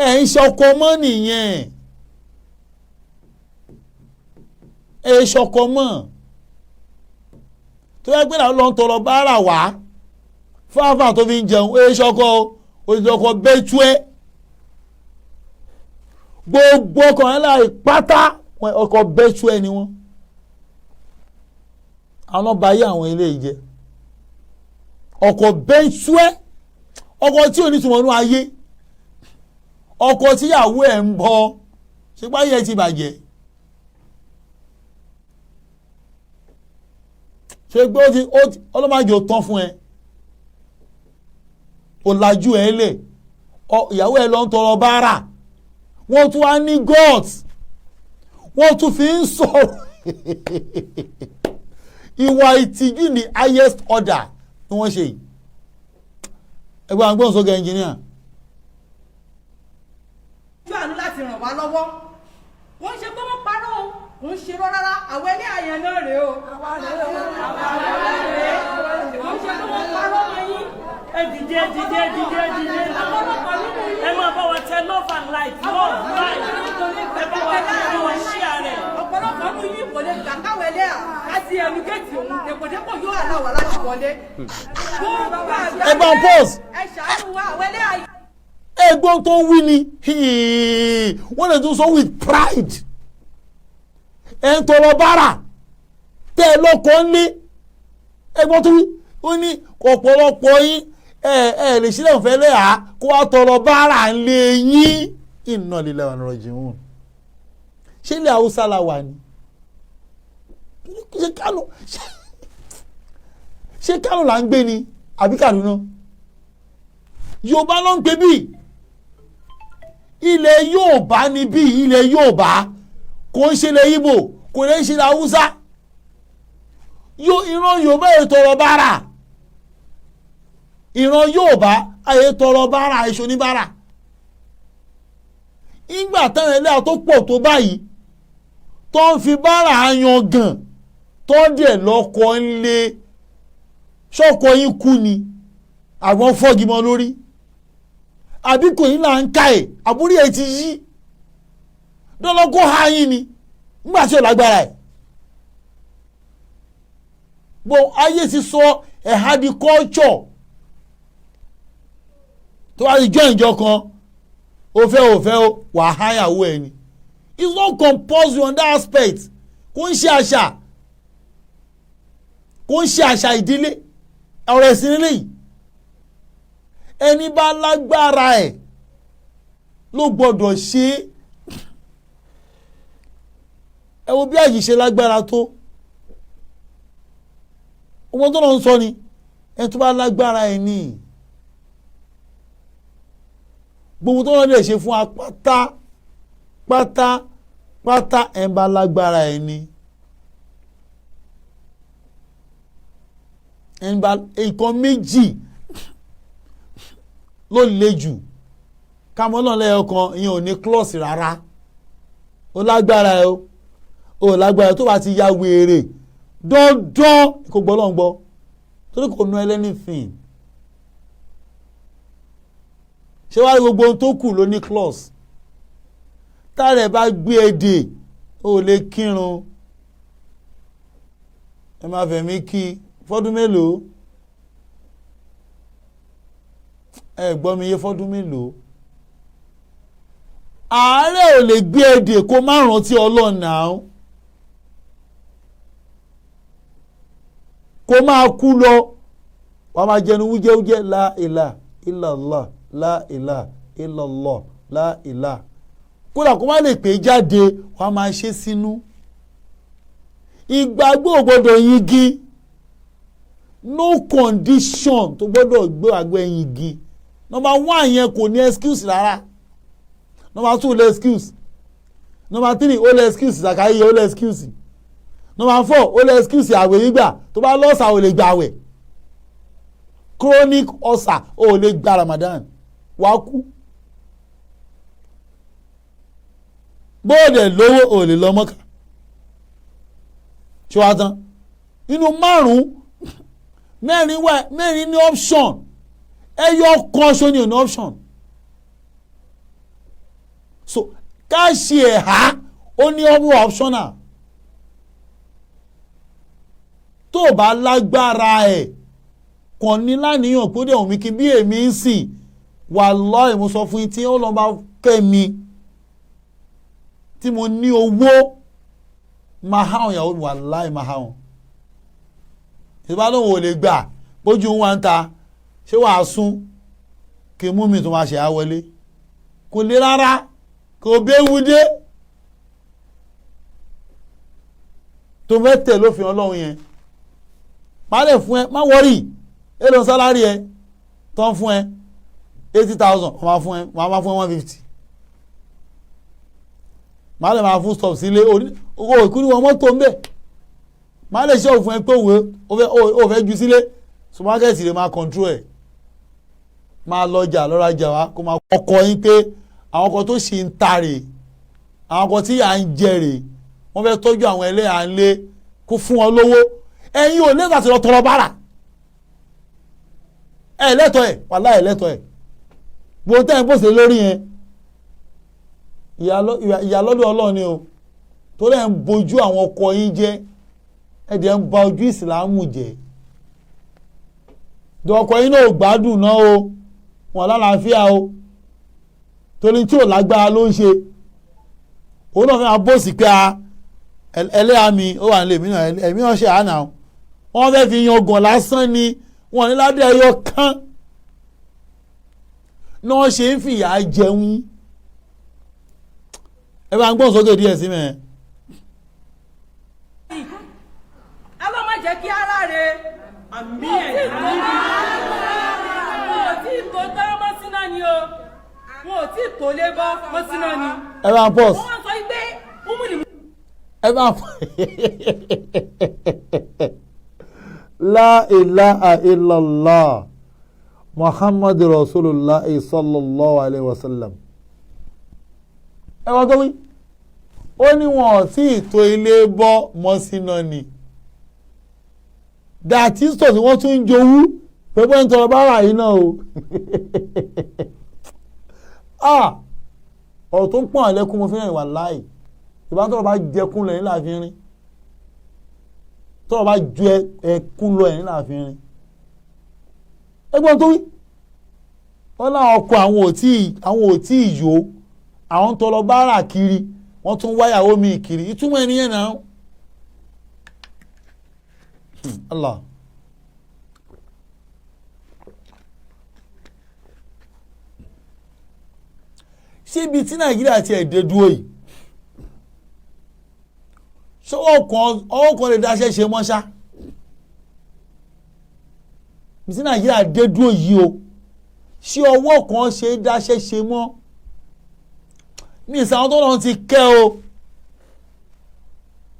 ẹ̀ ń ṣọkọ mọ́ nìyẹn. Ẹ̀ ń ṣọkọ mọ́. Tó yẹ pé náà lọ́n tọrọ báárà wá fáfáà tó fi ń jẹun, ẹ̀ ń ṣọkọ òṣìṣọkọ bẹ́tú ẹ̀. Gbogbo ọkọ̀ yẹn láì pátá ọkọ̀ bẹ́tú ẹ̀ ni wọ́n. Àwọn ọba ayé àwọn ilé ìjẹ ọkọ̀ bẹ́tú ẹ̀, ọkọ̀ tí ò ní túmọ̀ nú ayé, ọkọ tíyàwó ẹ̀ ń bọ ṣùgbọ́n ayé ẹ ti bàjẹ́. Ṣé pé ó ti ọlọ́màjò tán fún ẹ, ó lajú ẹ lẹ̀, Ìyàwó ẹ lọ ń tọrọ báárà, wọ́n tún wá ní guts, wọ́n tún fi ń sọ̀rọ̀. Ìwà ìtìjú ní highest order ni wọ́n ṣe yìí. Ẹgbẹ́ àwọn gbọ́n engineer. Ojú àánú láti ràn wá lọ́wọ́. Kò ń ṣe pé wọ́n parọ́ o, kò ń ṣe rọ́ rárá. Àwọn ẹlẹ́hà yẹn náà rèé o. Àwa rèé o. Kò ń ṣe pé wọ́n parọ́ mọ́ yín. Ẹ dìde, dìde, dìde, dìde. Ọ̀pọ̀lọpọ̀ nínú yín. Ẹ máa bá wa tẹ love and like, love, like. Ẹ bá wa share rẹ̀. Ọ̀pọ̀lọpọ̀ nínú yín kò lè gbà káwọn ẹlẹ́hà láti ẹnu géètì òun dèpòdépò yóò aláwọ̀ láti wọlé. Gbogbo àgbáyé, Ẹ bá ń pause. Ẹ ṣàánú wa, àwọn ẹlẹ́hà yìí. Ẹ̀gbọ́n tó ń wí ni, wọ́n lè tún sọ with pride. Ẹ̀ ń tọrọ bára tẹ́ ẹ lọ́kọ̀ ń lé. Ẹ̀gbọ́n tó wí, ó ní ọ̀pọ̀lọpọ̀ yín, ẹ lè sílẹ̀ òfẹ́ lẹ́hà kó wá tọrọ bára ń lé yín. Inna lillahi wa inna ilaihi raji'un. Ṣé ilẹ̀ Haúsá la wà ní? Ṣé Kánò, ṣé Kánò là ń gbé ni àbí Kàdúná? Yorùbá ló ń pè bí ilẹ̀ Yorùbá ni. Bí ilẹ̀ Yorùbá, kò ń ṣe ilẹ̀ Ìgbò, kò lè ṣe ilẹ̀ Haúsá. Ìran Yorùbá yìí tọrọ bára. Ìran Yorùbá ayé tọrọ bára, èso ní bára. Ìgbà táwọn ẹlẹ́yà tó pọ̀ tó báyìí tó ń fi bára yan gàn, tó ń dẹ̀ lọ́kọ ńlé, ṣọ́kọ yín kú ni, àwọn fọ́gi mọ́ lórí, àbí kò ní là ń ka ẹ̀, àbúrò ẹ̀ ti yí dọ́lọ́kọ́ ha yín ni nígbà tí ò lágbára ẹ̀ bó. Ayé ti sọ ẹ̀há di culture tó wá ti jọ ìjọ kan, ó fẹ́, ó fẹ́, ó wà á háyàwó ẹ̀ ni. It's not compulsory on that aspect. Kò ń ṣe àṣà, kò ń ṣe àṣà ìdílé. Ọ̀rọ̀ ẹ̀sìn nílé yìí, ẹni bá lágbára ẹ̀ ló gbọ́dọ̀ ṣe é. Ẹ wo bí àyè ṣe lágbára tó. Owó tó lọ ń sọ ni ẹni tó bá lágbára ẹ̀ ní gbogbo tó lọ́ọ́ lè ṣe fún wa pátá pátá pátá, ẹ̀ ń bá lágbára ẹ̀ ní. Ẹ̀ ń bá nǹkan méjì ló le jù kámọ́ náà lẹ́yọ̀ kan, ìyẹn ò ní klọ́ọ̀sì rárá. Ó lágbára ẹ o, ó lágbára tó bá ti ya wèrè, dandan kò gbọ́ lọ́n gbọ́, torí kò nu ẹlẹ́nìfín. Ṣé wàá rí gbogbo ohun tó kù ló ní klọ́ọ̀sì. Tára ẹ̀ bá gbé e dè, ó lè kírun, ẹ máa fẹ̀mí kí fọ́dún mélòó? Ẹ gbọ́ mi yé? Fọ́dún mélòó? Àárẹ̀ ò lè gbé e dè kó má rántí Ọlọ́run náà, kó máa kú lọ, wàá máa jẹnu wújẹ́wújẹ́, la ilaha illallah, la ilaha illallah, la ilaha. Kódà kó má lè pè é jáde, wàá máa ṣe sínú. Ìgbàgbọ́ ò gbọ́dọ̀ yingi, no condition tó gbọ́dọ̀ gbé àgbẹ̀ yingi. Number one yẹn kò ní excuse rárá. Number two, lè excuse. Number three, ó lè excuse. Zakayi, ó lè excuse. Number four, ó lè excuse. Àwẹ̀ gbígbà, tó bá lọ́sà, ò lè gbà àwẹ̀. Chronic ulcer, ò lè gba Ramadan, wàá kú. Bóòdẹ̀ lówó, ò lè lọ Mọ́kà. Ṣé wàá tán nínú márùn-ún? Mẹ́rin wà, mẹ́rin ní option, ẹyọ kan ṣo ni ò ní option. So ká ṣe ẹ̀há, ó ní ọmọ optional. Tó o bá lágbára ẹ̀, kàn ní láníyàn pé ó dẹ̀ wùn mí kí bí èmi ń sìn. Wallahi, mo sọ fún yín, tí ó lọ́ bá kẹ́ mi tí mo ní owó, máa há wọn ìyàwó mi, wallahi, máa há wọn. Ìbá lóun ò lè gbà bójú ń wá ń ta, ṣé wàá sún kí mú mi tó máa ṣe á wọlé? Kò lè rárá, kò béwu dé tó fẹ́ tẹ̀ lófin Ọlọ́run yẹn. Má lè fún ẹ, má wọrí. Èlò sálárì ẹ tó ń fún ẹ? 80,000, wọ́n máa fún ẹ, wọ́n máa fún ẹ 150. Màá lè máa fún stop sílé owó ìkú ní wọn mọ́tò ń bẹ̀. Màá lè ṣe òfin ẹ pé òwe ó fẹ́ ju sílé, supermarket lè máa control ẹ̀, máa lọ́jà lọ́rajà wá, kó máa ọkọ yín pé àwọn ọkọ tó ṣì ń ta rè, àwọn ọkọ tí à ń jẹ rè, wọ́n fẹ́ tọ́jú àwọn ẹlẹ́yà ń lé, kó fún wọn lówó. Ẹ̀yin ò lẹ́tà tí lọ tọrọ bára ẹ̀ lẹ́tọ̀ ẹ̀, wàhálà ẹ̀ lẹ́tọ̀ ẹ̀. Gbogbo tẹ́ ẹ̀ ń pòsè lórí yẹn, ìyà lọ́dọ̀ Ọlọ́run ni o, torí ẹ̀ ń bojú àwọn ọkọ yín jẹ́, ẹ̀ dẹ̀ ń ba ojú ìsìlámù jẹ́. Ọkọ yín náà ò gbádùn náà o, wọn lálàáfíà o, torí tí ò lágbára ló ń ṣe. Òun náà fẹ́ máa bóòsì pé a ẹlẹ́yà mi ó wà nílé mi náà, ẹ̀mí náà ṣe àná. Wọ́n fẹ́ fi yan ọgàn lásán ni, wọ́n ní ládé ẹyọ kan náà ṣe ń fìyà jẹun yín. Ẹ bá ń gbọ́n sókè díẹ̀ sí mẹ́ẹ̀. Alọ́ má jẹ́ kí ara rẹ̀. Àmì ẹ̀ àmì. Wọn ò tí ì tó tán mọ́sínà ni o, wọn ò tí ì tó lé bọ́ mọ́sínà ni. Ẹ bá ń pause. Wọ́n sọ pé umuli. Ẹ bá ń La ilaha illallah Muhammadu Rasulullah sallallahu alayhi wa sallam. Ẹ wọ́n tó wí, ó ní wọn ò tí ì tó ilé bọ́ mọ́sínà ni, dàtísítọ̀ tí wọ́n tún ń jowú pẹ̀pẹ́ ń tọrọ bára yìí náà o. Ọ̀rọ̀ tó ń pọ̀n àlẹ́kùn mo fi rìn wà láì ìbá tọrọ bá jẹkún lọ ẹ̀yìn láàfin rin, tọrọ bá ju ẹkún lọ ẹ̀yìn láàfin rin. Ẹgbọ́n tó wí, wọ́n láwọn ọkọ àwọn ò tí ì yó, àwọn ń tọrọ bára kiri, wọ́n tún wáyàwó mi kiri. Ìtumọ̀ ẹni yẹn náà. Allah. Ṣé ibi tí Nàìjíríà ti ẹ̀ dé dúró yìí, ṣọwọ́ kan lè dáṣẹ́ ṣe mọ́ṣá? Ibi tí Nàìjíríà dé dúró yìí o, ṣé ọwọ́ kan ṣe dáṣẹ́ ṣe mọ́? Ní ìsàwọn tó lọ́n ti kẹ́ o,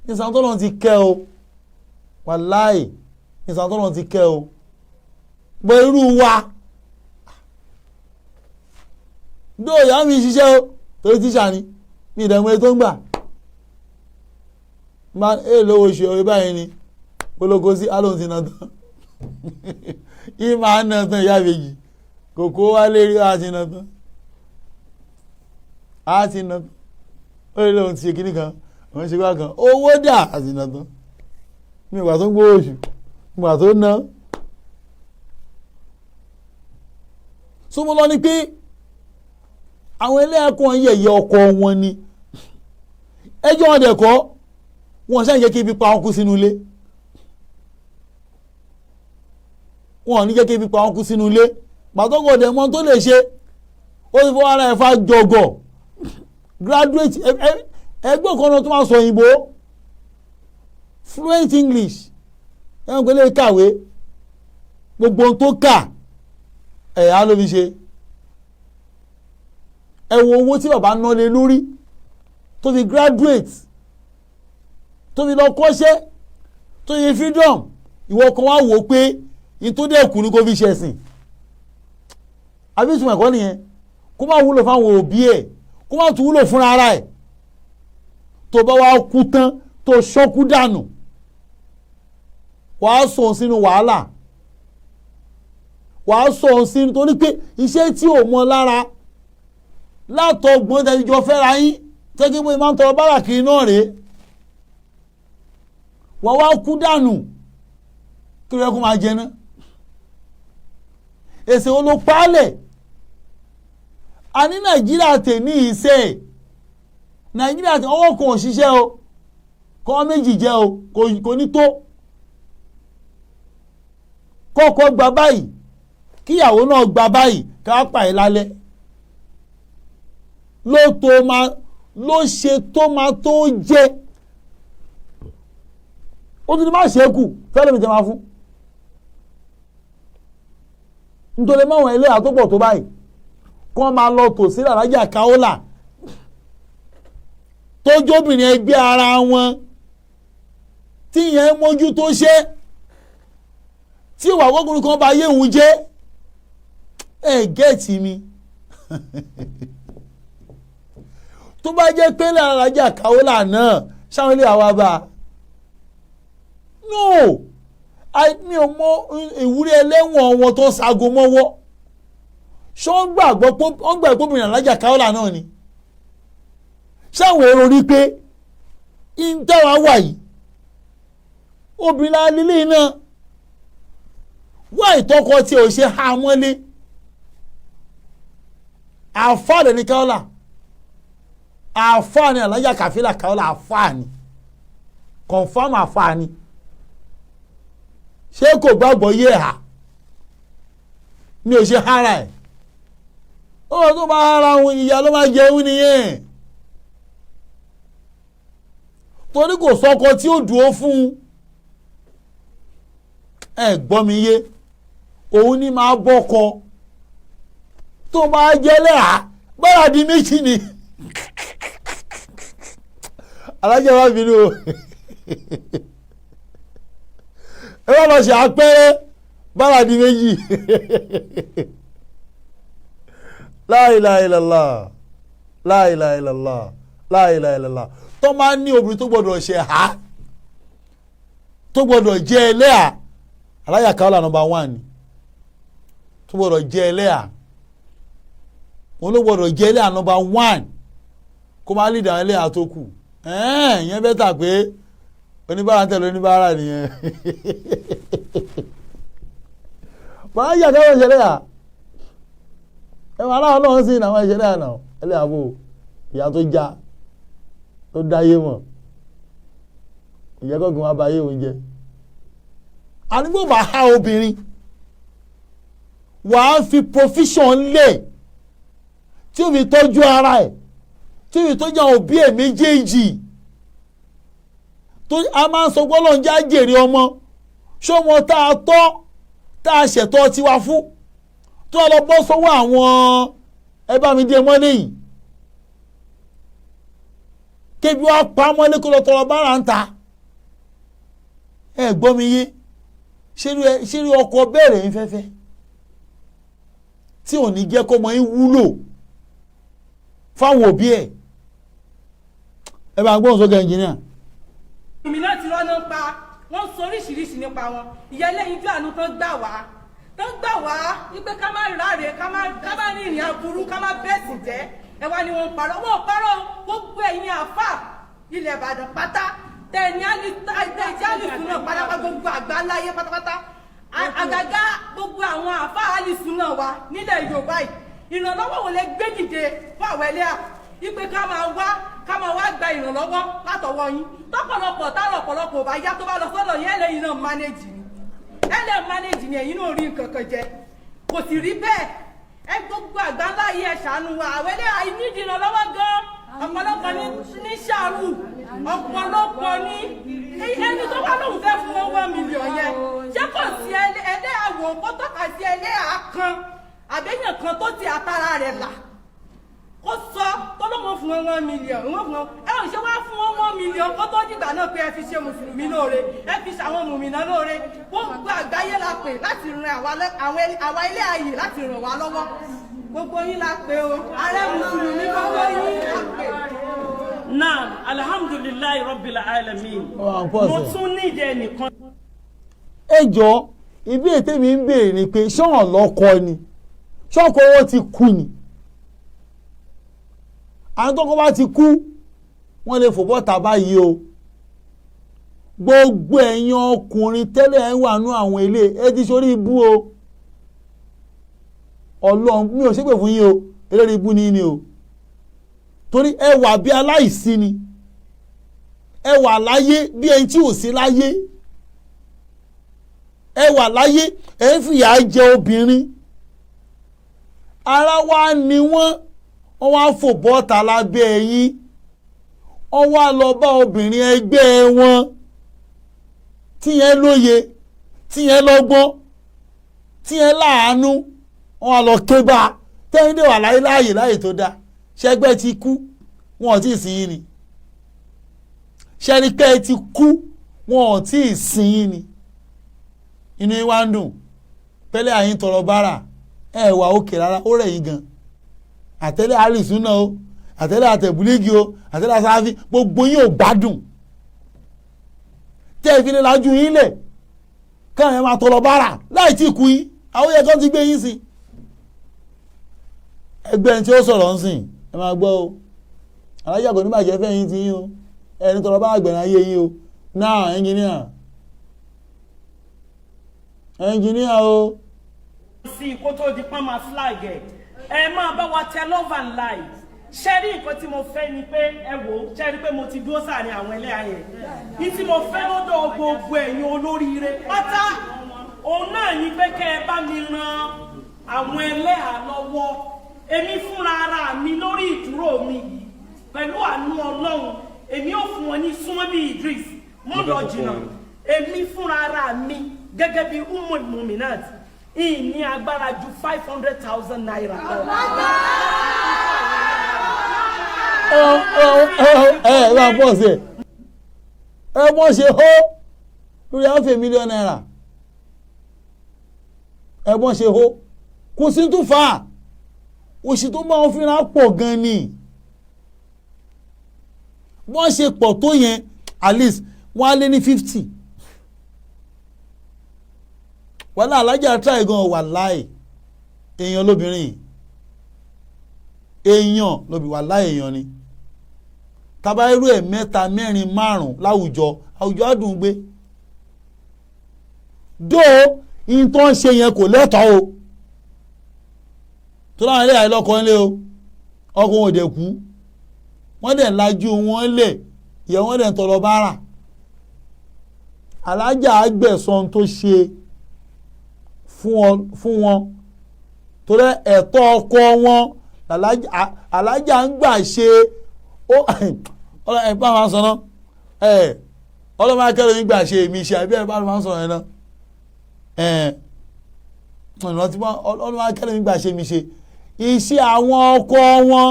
ní ìsàwọn tó lọ́n ti kẹ́ o, wàláì, ní ìsàwọn tó lọ́n ti kẹ́ o. Gbọ́ irú wa dóò ìyá mi ṣiṣẹ́ o, torí tíṣà ni mi ìdẹ̀mú tó ń gbà máa ń lówó oṣù ọ̀rẹ́ báyìí ni polongo sí alóhùn ti nà tán, yìí máa ń nà tán. Ìyá ìbejì kòkó wálé rí wá ti nà tán, á ti nà tán. Ó lè lóhun ti ṣe kíní kan, òun ṣe wá kan, owó dà, á ti nà tán. Mi ìgbà tó ń gbówó oṣù, ìgbà tó ń ná. Súnmọ́ lọ ni pé àwọn ẹlẹ́ẹ̀kan yẹ̀yẹ́ ọkọ wọn ni ẹjọ́ wọn dẹ̀ kọ́, wọn ṣáà ń jẹ́ kí ibi pa wọn kú sínú ilé, wọn ò ní jẹ́ kí ibi pa wọn kú sínú ilé. Pàtókò dẹ̀ mọ́ tó lè ṣe, ó ti fọwọ́ ara ẹ̀ fa jọ̀gọ̀ graduate ẹgbẹ́ kan náà tó máa sọ òyìnbó fluent English, ẹ̀wọ̀n pẹ̀lú kàwé gbogbo ohun tó kà ẹ̀yà ló fi ṣe. Ẹ wo owó tí bàbá ná lé lórí tó fi graduate, tó fi lọ kọ́ṣẹ́, tó fi freedom. Ìwọ kan wá wò ó pé in tó dẹ̀ kù ni kò fi ṣẹ̀sìn, àbí ìtumọ̀ ẹ̀kọ́ nìyẹn? Kó má wúlò fáwọn òbí ẹ̀, kó má tún wúlò fúnra ara ẹ̀. Tó bá wá kú tán, tó ṣọ́kú dànù, wàá sọ sínú wàhálà, wàá sọ sínú, torí pé iṣẹ́ tí ò mọ lára látọgbọ́n tẹ́jọ fẹ́ra yín tẹ́kí bóyá máa ń tọrọ bára kiri náà rèé, wọ́n wá kú dànù, kí ló yẹ kó máa jẹ náà? Èsè wo ló paálẹ̀? A ní Nàìjíríà tè ní ìṣe Nàìjíríà tè ọwọ́ kan òṣìṣẹ́ o, kọ́ méjì jẹ́ o, kò ní tó kọ́kọ́ gba báyìí, kíyàwó náà gba báyìí, ká pààyè lálẹ́ ló tó máa ló ṣe tó máa tó jẹ, ó tún ní má ṣe é kù fẹ́lẹ́ mi tẹ́ máa fún nítorí máwọn ẹlẹ́yà tó pọ̀ tó báyìí. Kí wọ́n máa lọ tò sí Alájà Kaola tó jóbìnrin ẹgbẹ́ ara wọn, tí yẹn mójú tó ṣe, tí ìwà gbọ́kùnrin kan bá yéhun jẹ́. Ẹ get mi? Tó bá jẹ́ pé Alájà Kaola náà, ṣáwọn ilé àwa bá a no, mi ò mọ ìwúrí ẹlẹ́wọ̀n wọn tó sago mọ́wọ́. Ṣé wọ́n gbàgbọ́ pé wọ́n gbàgbọ́ obìnrin Alájà Kaola náà ni? Ṣáwọn èrò rí pé ìtawà wà yìí, obìnrin alílé náà wá ìtọ́kọ tí ò ṣe há mọ́lé? Àfáà ní Kaola, àfáà ní Alájà Kàfílà Kaola, àfáà ní, confam àfáà ní. Ṣé kò gbàgbọ́ yé ha ní ò ṣe hara ẹ̀? Ó tó bá hara òun, ìyá ló máa jẹun nìyẹn, torí kò sọ́kọ tí ó dúró fún un. Ẹ gbọ́ mi yé? Òun ní máa bọ́kọ tó máa jẹ́ lẹ́hà bára di méjì ni. Alájà wa bínú o, ẹ wá lọ ṣe àpẹẹrẹ bára di méjì. La ilaha illallah, la ilaha illallah, la ilaha illallah. Tó máa ní obìnrin tó gbọdọ̀ ṣe ha, tó gbọdọ̀ jẹ́ ẹlẹ́à, Alájà Kaola number one ni tó gbọdọ̀ jẹ́ ẹlẹ́à. Wọn ló gbọdọ̀ jẹ́ ẹlẹ́à number one, kó máa lè dàn ẹlẹ́à tó kù. Ìyẹn bẹ́ẹ̀ tà pé oníbàárà ń tẹ̀lé oníbàárà nìyẹn. Alájà Kaola ìṣẹ̀lẹ̀ à, ẹ̀wọ̀n aláwọ̀ náà sì ní àwọn ìṣẹ̀lẹ̀ àná ẹlẹ́à bò ìyá tó já tó dáyé mọ̀, ìyá kọ́kùn wa bá yé oúnjẹ. Àdúgbò bá há obìnrin, wàá fi provision lẹ̀ tí ó fi tọ́jú ara ẹ̀, tí ó fi tọ́jú àwọn òbí ẹ̀ méjèèjì. Tó a máa ń sọ pé Ọlọ́run já jèrè ọmọ, ṣọmọ tá a tọ́, tá a ṣẹ̀tọ́ tiwa fún, tó a lọ bọ́ sọ́wọ́ àwọn ẹ bá mi dé mọ́lẹ̀ yìí, kébi wàá pa mọ́lẹ̀ kó lọ tọrọ bára ń ta. Ẹ gbọ́ mi yé? Ṣerú ọkọ bẹ̀rẹ̀ ń fẹ́fẹ́ tí ò ní jẹ́ kọ́mọ yín wúlò fáwọn òbí ẹ̀? Ẹ bá gbóhùn sókè, ẹnjìníà. Mùmínà ti rọ́nà ń pa wọ́n sọ oríṣiríṣi nípa wọn. Ìyá ẹlẹ́yinjú àánú tán gbà wá, tán gbà wá wípé ká má ráre, ká má ní ìrìn aburú, ká má bẹ́ẹ̀sì jẹ́. Ẹ wá ní wọn parọ́, wọn ò parọ́. Gbogbo ẹ̀yin àfà ilẹ̀ Ìbàdàn pátá, tẹ̀yìn alìsùn náà pátápátá, gbogbo àgbáláyé pátápátá, àgàgà gbogbo àwọn àfà alìsùn náà wà nílẹ̀ Yorùbá yìí, ìrànlọ́wọ́ wo lẹ gbé dìde fún àwọn ẹlẹ́yà ipe ká máa wá, ká máa wá gba ìrànlọ́wọ́ látọwọ́ yín? Tọ́pọ̀lọpọ̀ táwọn ọ̀pọ̀lọpọ̀ bá yá, tó bá lọ sọ́dọ̀ yín, ẹlẹ́yìn náà manage ni, ẹlẹ́ manage ni, ẹ̀yin náà rí nǹkan kan jẹ. Kò sì rí bẹ́ẹ̀. Ẹ gbogbo àgbáńlá yìí, ẹ ṣàánú wa. Àwọn ẹlẹ́yà nídìí ìrànlọ́wọ́ gan. Ọ̀pọ̀lọpọ̀ ní ṣàrù, ọ̀pọ̀lọpọ̀ ní ẹni tó bá lóun fẹ́ fún wọn 1 million yẹn, ṣé kò sí ẹlẹ́yà wò kó tọ́ka sí ẹlẹ́yà kan àbẹ́yàn kan tó ti àtàrà rẹ̀ là, kó sọ tó lóun fún wọn 1 million, wọ́n fún wọn? Ẹ ò ṣe wá fún wọn 1 million kó tó dìgbà náà pé ẹ fi ṣe mùsùlùmí lóore, ẹ fi ṣàwọn mùmìnà lóore. Gbogbo àgbáyé la pè láti ran àwa ilé ayè láti ràn wá lọ́wọ́. Gbogbo yín la pè o, ààrẹ mùsùlùmí, gbogbo yín la pè. Naam, alhamdulillahi rabbil alamin. Mo tún nídìí ẹnìkan. Ẹ jọ, ìbéèrè tèmi ń béèrè ni pé, ṣọ́ọ̀n lọ́kọ ni? Ṣọ́ọ̀kọ wọn ti kú ni? Àwọn tó kọ́ bá ti kú, wọ́n lè fò bọ́ta báyìí o. Gbogbo ẹ̀yin ọkùnrin tẹ́lẹ̀ ẹ̀ wà nú àwọn ilé ẹ ti sórí ibú o. Ọlọ́run mi ò ṣépè fún yín o, eléré ibú ni ni o, torí ẹ wà bí aláìsí ni. Ẹ wà láyé bí ẹni tí ò sí láyé. Ẹ wà láyé, ẹ ń fìyà jẹ obìnrin. Ara wa ni wọ́n, wọ́n wá fò bọ́ta lábẹ́ ẹ̀yìn, wọ́n wá lọ bá obìnrin ẹgbẹ́ wọn tíyẹn lóye, tíyẹn lọ́gbọ́n, tíyẹn láàánú. Wọ́n wá lọ ké bá Tẹ́yìn dé wà láyé láàyè láàyè tó dáa. Ṣẹgbẹ́ ti kú, wọn ò tí ì sin yín ni. Ṣẹ́ni pé ti kú, wọn ò tí ì sin yín ni. Inú yín wá ń dùn pẹ́lẹ́ àyín tọrọ bára ẹ wà òkè rárá, ó rẹ̀ yín gan. Àtẹ́lẹ̀ àlìsúná o, àtẹ́lẹ̀ àtẹ̀bùlígì o, àtẹ́lẹ̀ àsáfì, gbogbo yín ò gbádùn. Tẹ́ ẹ fi lè lajú yín lẹ̀ káwọn yẹn máa tọrọ bára láì tí ì kú yín, àwọn yẹn kan ti gbé yín sí. Ẹgbẹ́ ẹni tí ó sọ̀rọ̀ ń sìn, ẹ máa gbọ́ o. Alájà kò ní bàjẹ́ fẹ́ yín ti yín o, ẹni tọrọ bára gbẹ̀rẹ̀ ayé yín o. Náà ẹnjìníà, ẹnjìníà o. Sí kó tó di pọ́n máa flag ẹ̀, ẹ máa bá wa tẹ love and light. Ṣe rí nǹkan tí mo fẹ́ ni pé, ẹ wò ó, ṣe rí pé mo ti dúró sáàrin àwọn ẹlẹ́yà yẹn ní tí mo fẹ́ lọ́dọ̀ gbogbo ẹ̀yin olóríire pátá, òun náà ni pé kẹ́ ẹ bá mi ran àwọn ẹlẹ́yà lọ́wọ́. Èmi fúnra ara mi lórí ìdúró mi yìí, pẹ̀lú àánú Ọlọ́run, èmi ò fún wọn ní súnmọ́ bí Idris mọ́ lọ jìnnà. Èmi fúnra ara mi gẹ́gẹ́ bí Umul Muminat, ìní agbára ju ₦500,000 lọ. Ẹ ẹ bá pọ̀ sí ẹ, ẹ bọ́ ṣe hó lórí ₦500,000, ẹ bọ́ ṣe hó. Kò sí tún fà á, òṣì tó bá wọn fínra pọ̀ gan ni. Wọ́n ṣe pọ̀ tó yẹn, at least wọ́n á lé ní 50. Wàhálà alájà try gan, wàláì èèyàn lóbìnrin, èèyàn lóbi, wàláì èèyàn ni. Tàbá irú ẹ̀ mẹ́ta, mẹ́rin, márùn láwùjọ, àwùjọ á dùn gbé. Dó in tó ń ṣe yẹn kò lẹ́tọ̀ọ́ o, tó láwọn ilé àìlọ́kọ ńlé o, ọkùnrin òde kú, wọ́n dẹ̀ lajú wọn lẹ̀ yẹ, wọ́n dẹ̀ ń tọrọ bára. Alájà àgbẹ̀sán tó ṣe fún wọn torí ẹ̀tọ́ ọkọ wọn alájà ń gbà ṣe ó. Ẹ bá wọn sọ náà, ẹ ọlọ́mọ akẹ́rọ̀ yín gbà ṣe èmi ṣe, àbí ẹ bá wọn sọ yẹn náà, ẹ ọ̀nà tí wọ́n ọlọ́mọ akẹ́rọ̀ yín gbà ṣe mi ṣe iṣẹ́ àwọn ọkọ wọn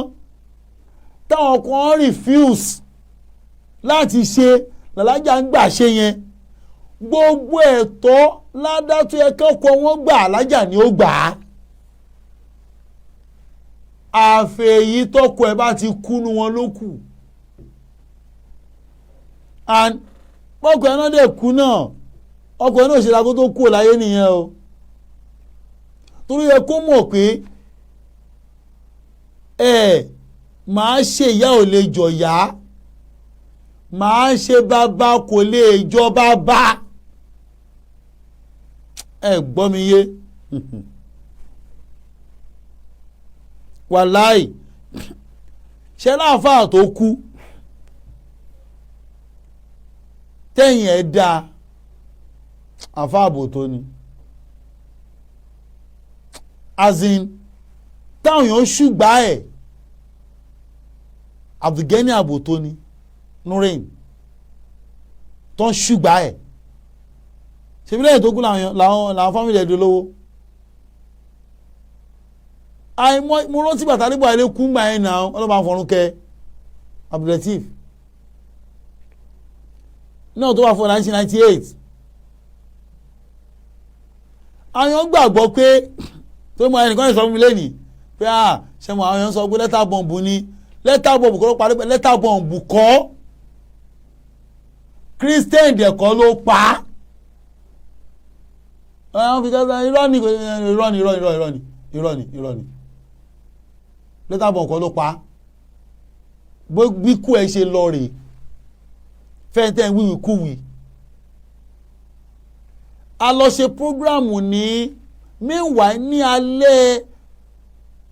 táwọn ọkọ wọn refuse láti ṣe làlájà ń gbà ṣe yẹn. Gbogbo ẹ̀tọ́ ládàtú ẹ̀kọ́ wọn gbà, alájà ni ó gbà á. Àfẹ̀yí tọkọ ẹ̀ bá ti kúnú wọn ló kù, and bọ́kọ ẹ̀ náà dẹ̀ kú náà, ọkọ ẹ̀ náà ṣe lágó tó kú láyé nìyẹn o. Torí ẹ kó mọ̀ pé ẹ máa ṣe ìyá ò lè jọ̀yà, máa ṣe bàbá kò lè jọ bàbá. Ẹ gbọ́ mi yé? Wàláì, ṣe láàfáà tó kú tẹ̀yìn ẹ̀ dáa, àfáà bò tó ni, as in táwọn èèyàn ṣùgbà ẹ̀, Abdulgani àbòtó ni Nurain tó ń ṣùgbà ẹ̀. Ṣebí lẹ́yìn tó kú làwọn family ẹ̀ dolówó. Àìmọ̀ mo rántí bàtà nígbà ilé kú gbà yẹn náà, ọlọ́ba àfọ̀rún kẹ Abdulateef náà tó wà fún 1998. Àwọn gbàgbọ́ pé tó mọ ẹnìkan sọ fún mi lẹ́nìí pé à ṣe mọ àwọn èèyàn sọ pé letter bomb ni, letter bomb kọ́ ló parí, pé letter bomb kọ́, Christian dẹ̀kọ́ ló pa á. Àwọn fi kẹ́kẹ́ irọ́ ni, irọ́ ni, irọ́ ni, irọ́ ni, irọ́ ni, irọ́ ni, letter bomb kọ́ ló pa á. Bí kú ẹ ṣe lọ rèé fẹ́ntẹ́ wíwí kúwì. A lọ ṣe programu ní meanwhile ní alẹ́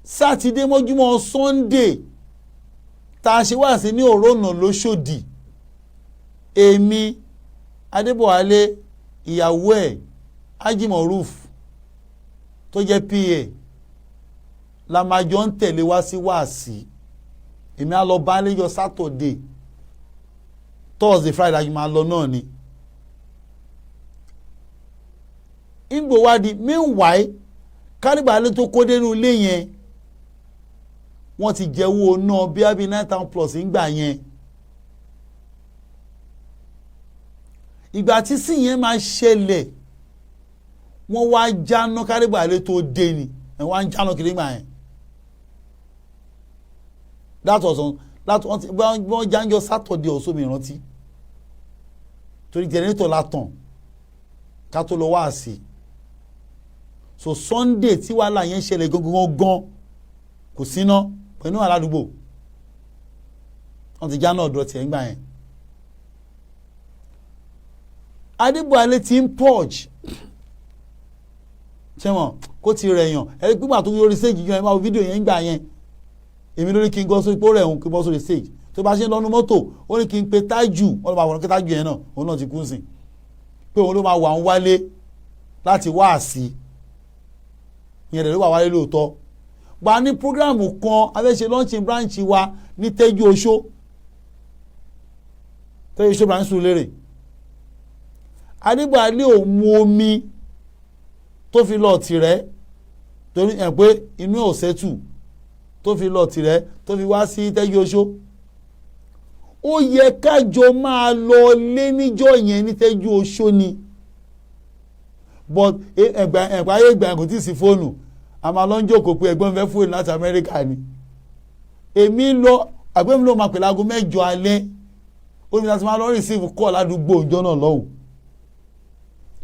Sátidé mọ́júmọ́ Sunday tá a ṣe wá sí ní Òrónà lóṣòdì. Èmi, Adébọ̀wálé, ìyàwó ẹ̀ Ajimoruf tó jẹ́ PA la máa jọ ń tẹ̀lé wá sí wáàsí. Èmi á lọ bá lẹ́jọ́ Saturday, Thursday, Friday àti máa lọ náà ni. Ìgbò wá di meanwhile kárìbàlẹ̀ tó kó dénú ilé yẹn. Wọ́n ti jẹ́wọ́ náà bí i 9,000 plus ńgbà yẹn. Ìgbà tí sì yẹn máa ṣẹlẹ̀, wọ́n wá jáná kárìbàlẹ̀ tó dé ni ẹ̀ wọ́n á ń jáná kiri gbà yẹn. That was on that wọ́n ti wọ́n jáńjọ Saturday ọ̀sọ́ mi rántí, torí generator la tàn ká tó lọ wá sí. So Sunday tí wàhálà yẹn ṣẹlẹ̀ gangan gan, kò síná pẹ̀lú aládùúgbò, wọ́n ti jáná ọ̀dọ̀ tiẹ̀ ńgbà yẹn. Adébọ̀wálé ti ń purge ṣé wọn kó ti rẹ̀ yàn ẹni pípa tó yọrí stage yẹn. Ẹ máa wo fídíò yẹn ńgbà yẹn. Èmi lórí kí n gbọ́ sórí pé ó rẹ̀ òun, kí n bọ́ sórí stage. Tó bá ṣe ń lọ́nu mọ́tò, ó ní kí n pe Tájù. Wọ́n ló máa wọ̀n kí Tájù yẹn náà, òun náà ti kú sí, pé òun ló máa wà ń wálé láti wá sí. Ìyẹn rẹ̀ ló wà wálé lóòótọ́. Gba ní program kan a fẹ́ ṣe, launching branch wa ní Tẹ́jú Oṣó, Tẹ́jú Oṣó branch sùn lérè. Adébọ̀wálé ò mu omi tó fi lọ tirẹ̀, torí ẹ̀ pé inú ẹ̀ ò sẹ́tù, tó fi lọ tirẹ̀, tó fi wá sí Tẹ́jú Oṣó. Ó yẹ kájọ máa lọ lé níjọ́ yẹn ní Tẹ́jú Oṣó ni, but ẹgbà ẹgbà ayé ìgbà kò tí ì sí fóònù. A máa lọ ń jókòó pé ẹ̀gbọ́n fẹ́ fóònù láti Amẹ́ríkà ni. Èmi lọ, àgbẹ̀ mi ló máa pè láago 8 alẹ́. Ó ní láti máa lọ receive call ládùúgbò ìjọ náà lọ́hùn.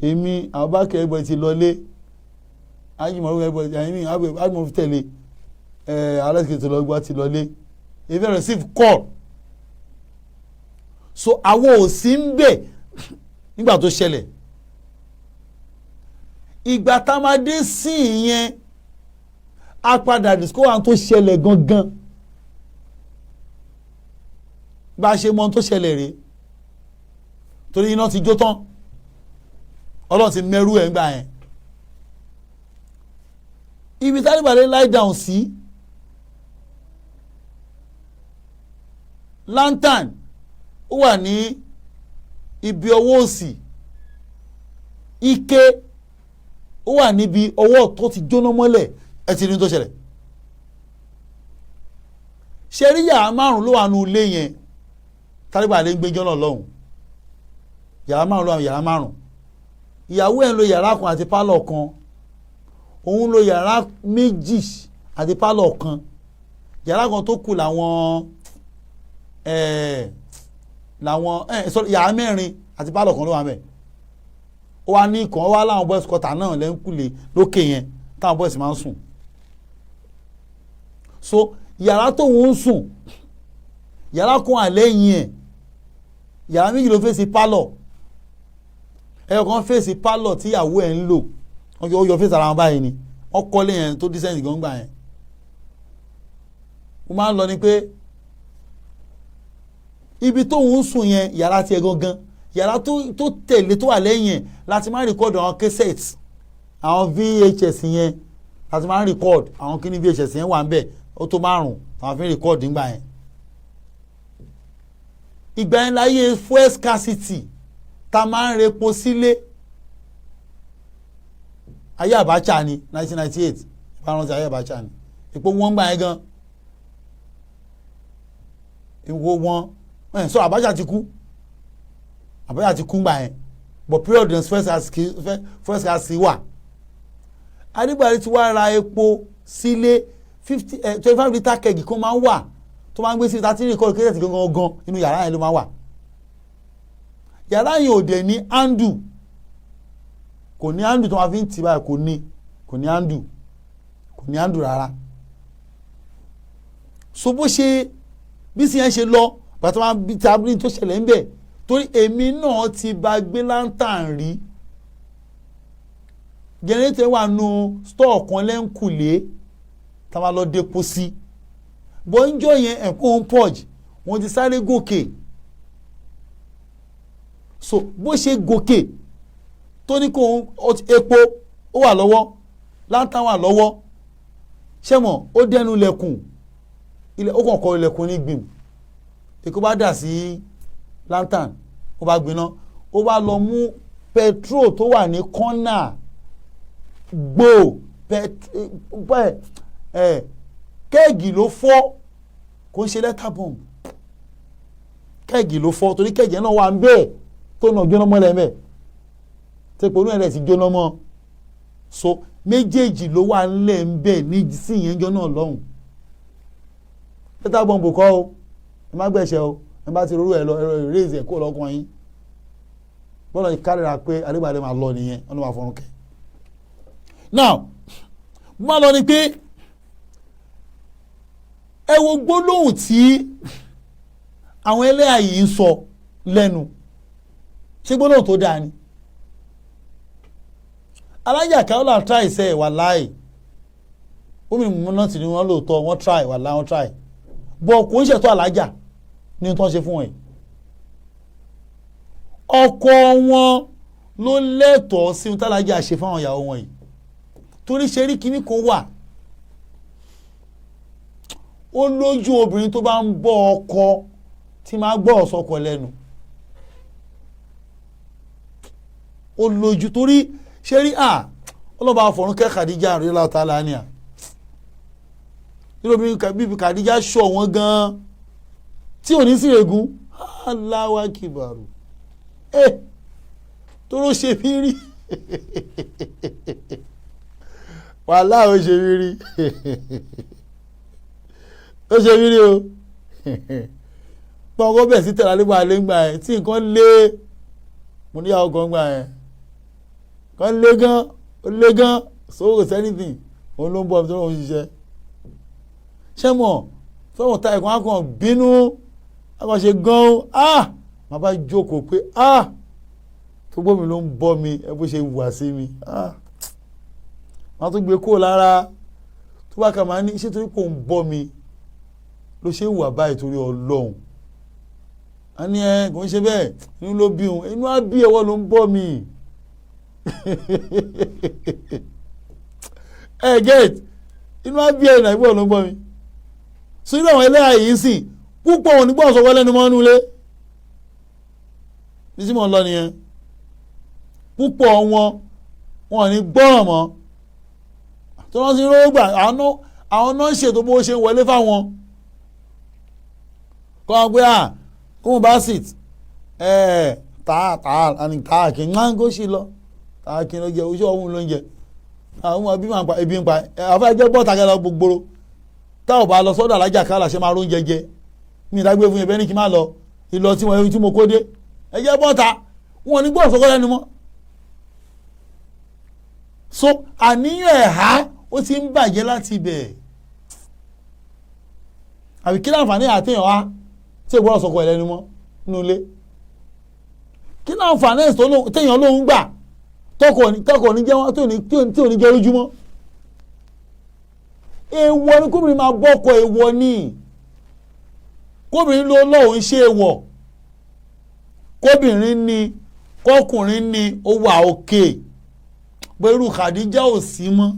Èmi, Abubakar, ẹgbẹ́ ti lọlé, Ajímọ̀rún ẹgbẹ́ ẹ̀mí Ajímọ̀rún tẹ̀lé ẹ̀ alẹ́sìkè tó lọ gbọ́ ti lọlé. Èmi fẹ́ receive call. So àwọn ò sí ń bẹ̀ nígbà tó ṣẹlẹ̀. Ìgbà tá a máa dé sí ìyẹn, a padà discover àwọn tó ṣẹlẹ̀ gangan. Bá a ṣe mọ ohun tó ṣẹlẹ̀ rèé, torí iná ti jó tán, Ọlọ́run ti mẹ́rú ẹ̀ ń gbà yẹn. Ibi tálíbàdé lie down sí, lantern ó wà ní ibi ọwọ́ òsì, ike ó wà níbi ọwọ́ tó ti jóná mọ́lẹ̀. Ẹ ti rí ní tó ṣẹlẹ̀. Ṣe rí yàrá márùn ló wà nù ilé yẹn tálíbàdé ń gbé jọ́nà lọ́hùn. Yàrá márùn ló wà, yàrá márùn. Ìyàwó ẹ̀ ń lo yàrá kan àti pálọ̀ kan, òun lo yàrá méjì àti pálọ̀ kan. Yàrá kan tó kù làwọn ẹ̀ẹ́ làwọn ẹ̀ sorry, yàrá mẹ́rin àti pálọ̀ kan ló wà mẹ́. Ó wá ní ìkan, ó wá láwọn boys quarter náà lẹ́ńkùlé lókè yẹn táwọn boys máa ń sùn. So yàrá tóun ń sùn, yàrá kan àlẹ́yìn ẹ̀, yàrá méjì ló fèsì pálọ̀, ẹyọ kan fèsì pálọ̀ tíyàwó ẹ̀ ń lò. Wọ́n yọ fèsì ara wọn báyìí ni. Wọ́n kọ́lé yẹn tó decent gan gbà yẹn. Mo máa ń lọ ni pé ibi tóun ń sùn yẹn, yàrá tiẹ̀ gangan, yàrá tó tẹ̀lé tó wà lẹ́yìn ẹ̀ láti máa record àwọn cassette, àwọn VHS yẹn láti máa record. Àwọn kíní VHS yẹn wà ń bẹ̀, ó tó márùn táwọn fi ń record nígbà yẹn. Ìgbà yẹn láyé fuel scarcity, tá a máa ń repo sílé. Ayé Abacha ni, 1998 ìbáraẹni. Ayé Abacha ni epo wọ́n gbà yẹn gan. Ìwo wọn ẹ̀ sọ Abacha ti kú, Abacha ti kú gbà yẹn, but period yẹn fuel scarcity wà. Adébáyé ti wá ra epo sílé 50, 25 litre keg kan máa ń wà tó máa ń gbé sí 30 record cassette gangan gan. Inú yàrá yẹn ló máa wà. Yàrá yẹn ò dẹ̀ ní handle, kò ní handle tó máa fi ń tì báyìí. Kò ní handle, kò ní handle rárá. So bó ṣe bí sì yẹn ṣe lọ bàtà máa bí tábìlì tó ṣẹlẹ̀ ń bẹ̀, torí èmi náà ti bá gbé lantern rí. Generator wà nù store kan lẹ́ńkùlé tá a máa lọ depo sí bọ́njọ́ yẹn. Ẹ̀kọ́ ń purge, wọ́n ti sáré gòkè. So bó ṣe gòkè tó ní kó epo ó wà lọ́wọ́, lantern wà lọ́wọ́, ṣẹ́mọ̀ ó dẹnu ilẹ̀kùn ilẹ̀, ó kàn kọ ilẹ̀kùn ní gbìm. Èkó bá dà sí lantern, ó bá gbiná. Ó bá lọ mú petrol tó wà ní kọ́nà gbò ẹ Keg ló fọ́, kò ń ṣe letter bomb. Keg ló fọ́, torí keg náà wà ń bẹ́ẹ̀ tó náà jóná mọ́lẹ̀ mẹ́ tẹ́pọ̀ onú ẹ̀rẹ́ ti jóná mọ́. So méjèèjì ló wà ńlẹ̀ ń bẹ̀ ní sí ìyẹn jọ náà lọ́hùn. Letter bomb kọ́ o, ẹ má gbẹ̀ṣẹ̀ o. Ẹ bá ti rorú ẹ lọ, ẹ̀rọ ìrèzì ẹ̀ kó lọ́kàn yín. Bọ́lá yìí kárìíra pé adébàdé máa lọ nìyẹn, ọ̀nà wà fọ́nrún kẹ́. Now, mo máa lọ ni pé ẹ wo gbólóhùn tí àwọn ẹlẹ́yà yìí ń sọ lẹ́nu. Ṣé gbólóhùn tó dáa ni? Alájà Kaola try ṣe wà láì omi múná tì ní wọn lóòótọ́. Wọ́n try, wà láì wọ́n try, bọ̀ kò ń ṣètò alájà ní tó ń ṣe fún wọn yìí. Ọkọ wọn ló lẹ́tọ̀ọ́ sí ohun tálájà ṣe fáwọn ìyàwó wọn yìí, torí ṣe rí kinní kan wà, ó lójú obìnrin tó bá ń bọ́ ọkọ tí máa gbọ́ ọ̀sọ́kọ lẹ́nu. Ó lójú, torí ṣe rí à ọlọ́ba àfọ̀rún kẹ́ Khadija rírà tààlà ni à nínú obìnrin bíbí Khadija ṣọ wọn gan-an tí ò ní sí egun. Aláwa kìbàrù ẹ tóró ṣe mí rí, wàhálà ó ṣe mí rí, ó ṣe mí rí o. Pọ́nkọ́ bẹ̀ sí tẹ̀lé alẹ́ alẹ́ ńgbà yẹn tí nǹkan lé mo níyàwó kan gbà yẹn kan lé gan, ó lé gan, so kò sẹ́nìtìn, òun ló ń bọ̀ tó ń ṣiṣẹ́. Ṣé mọ̀ sọ́wọ́n ta ẹ̀kọ́ akàn bínú akàn ṣe gan, ah, màá bá jókòó pé ah, tó gbọ́ mi ló ń bọ́ mi, ẹ bó ṣe wà sí mi, ah, màá tún gbé kó lára tó bá kà máa ní ṣé torí kò ń bọ́ mi ló ṣe wà báyìí, torí Ọlọ́run. A ní ẹ kò ń ṣe bẹ́ẹ̀, inú ló bí òun, inú á bí ẹwọ́ ló ń bọ́ mi. Ẹ get inú á bí ẹ náà, ìwọ ló ń bọ́ mi. So irú àwọn ẹlẹ́yà yìí sìn púpọ̀ òní gbọ́dọ̀ sọ̀rọ̀ lẹ́nu mọ́ nulẹ̀ ní tí mò ń lọ nìyẹn. Púpọ̀ wọn wọn ò ní gbọ́ràn mọ́ tó wọ́n ti rówó gbà. Àwọn náà ń ṣètò bó ṣe ń wọlé fáwọn kọ́ wọn pé à kóun bá sit ẹ̀ tàà tàà àní tàà kì í ń kó sí lọ tàà kì í ló jẹ oṣù ọ̀hún ló ń jẹ àwọn ẹbí máa ń pa ebi ń pa àfẹ́ ẹjẹ́ bọ́ọ̀tà kẹlẹ́ gbogbo tá ò bá lọ sọ́dọ̀ alájà kálà ṣe máa róúnjẹ jẹ. Mi ìdágbé fún yẹn bẹ́ẹ̀ ni kí n má lọ ìlọ tí wọ́n tí mo kó dé ẹjẹ́ bọ́ọ̀tà wọn ò ní gbọ́ ọ̀sọ́kọ́ lẹ́nu mọ́. So àníyàn ẹ̀há ó ti ń bàjẹ́ láti ibẹ̀. Àbí kí láǹfààní àtẹ̀yàn wá tí ìgbọ́ ọ̀sọ́kọ́ ẹ̀ lẹ́nu mọ́ nínú ilé? Kí láǹfààní téèyàn lóun gbà tọkọ ní jẹ́ wọn tí ò ní jẹ́ lójúmọ́? Èèwọ̀ ni kóbìnrin máa bọ́kọ, èèwọ̀ ni kóbìnrin ló lọ́hùn ṣe, èèwọ̀ kóbìnrin ni kọkùnrin ni ó wà òkè pẹ̀lú Khadija ò sí mọ́.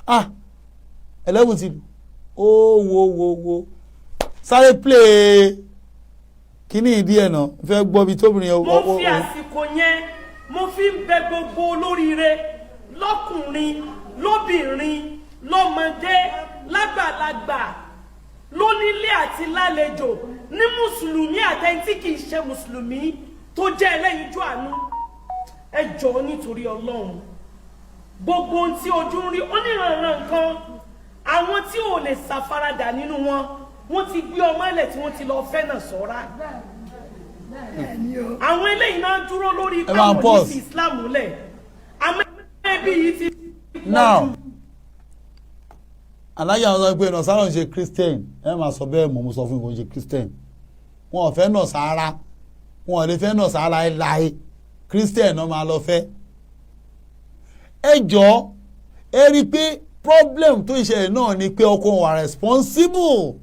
Ah, 11 ti ó wo wo wo sáré play kíní ìdí ẹ̀ náà fẹ́ gbọ́ bí tóbìnrin yẹn. Mo fi àsìkò yẹn mo fi ń bẹ gbogbo olóríire lọ́kùnrin, lóbìnrin, lọ́mọdé, lágbàlagbà, lónílé àti lálejò, ní mùsùlùmí àtẹni tí kìí ṣe mùsùlùmí tó jẹ́ ẹlẹ́yinjú àánú, ẹ jọ̀ọ́ nítorí Ọlọ́run, gbogbo ohun tí ojú ń rí oníranran nǹkan, àwọn tí ò lè ṣàfaradà nínú wọn, wọ́n ti gbé ọmọ ẹlẹ̀ tí wọ́n ti lọ fẹ́ náà sọ́ra. Àwọn eléyìí náà dúró lórí káwọn ní fi Islam lẹ̀, àmọ́ ẹbí yìí ti pọ̀ now jù. Alájà wọn sọ pé nọ̀sárà ń ṣe Christian. Ẹ máa sọ bẹ́ẹ̀ mọ̀, mo sọ fún ìkànnì ṣe Christian. Wọn ò fẹ́ nọ̀sárà, wọn ò lè fẹ́ nọ̀sárà láé, Christian náà máa lọ fẹ́. Ẹ jọ ẹ rí i pé problem tó ìṣẹ̀lẹ̀ náà ni pé ọkọ wọn wà responsible,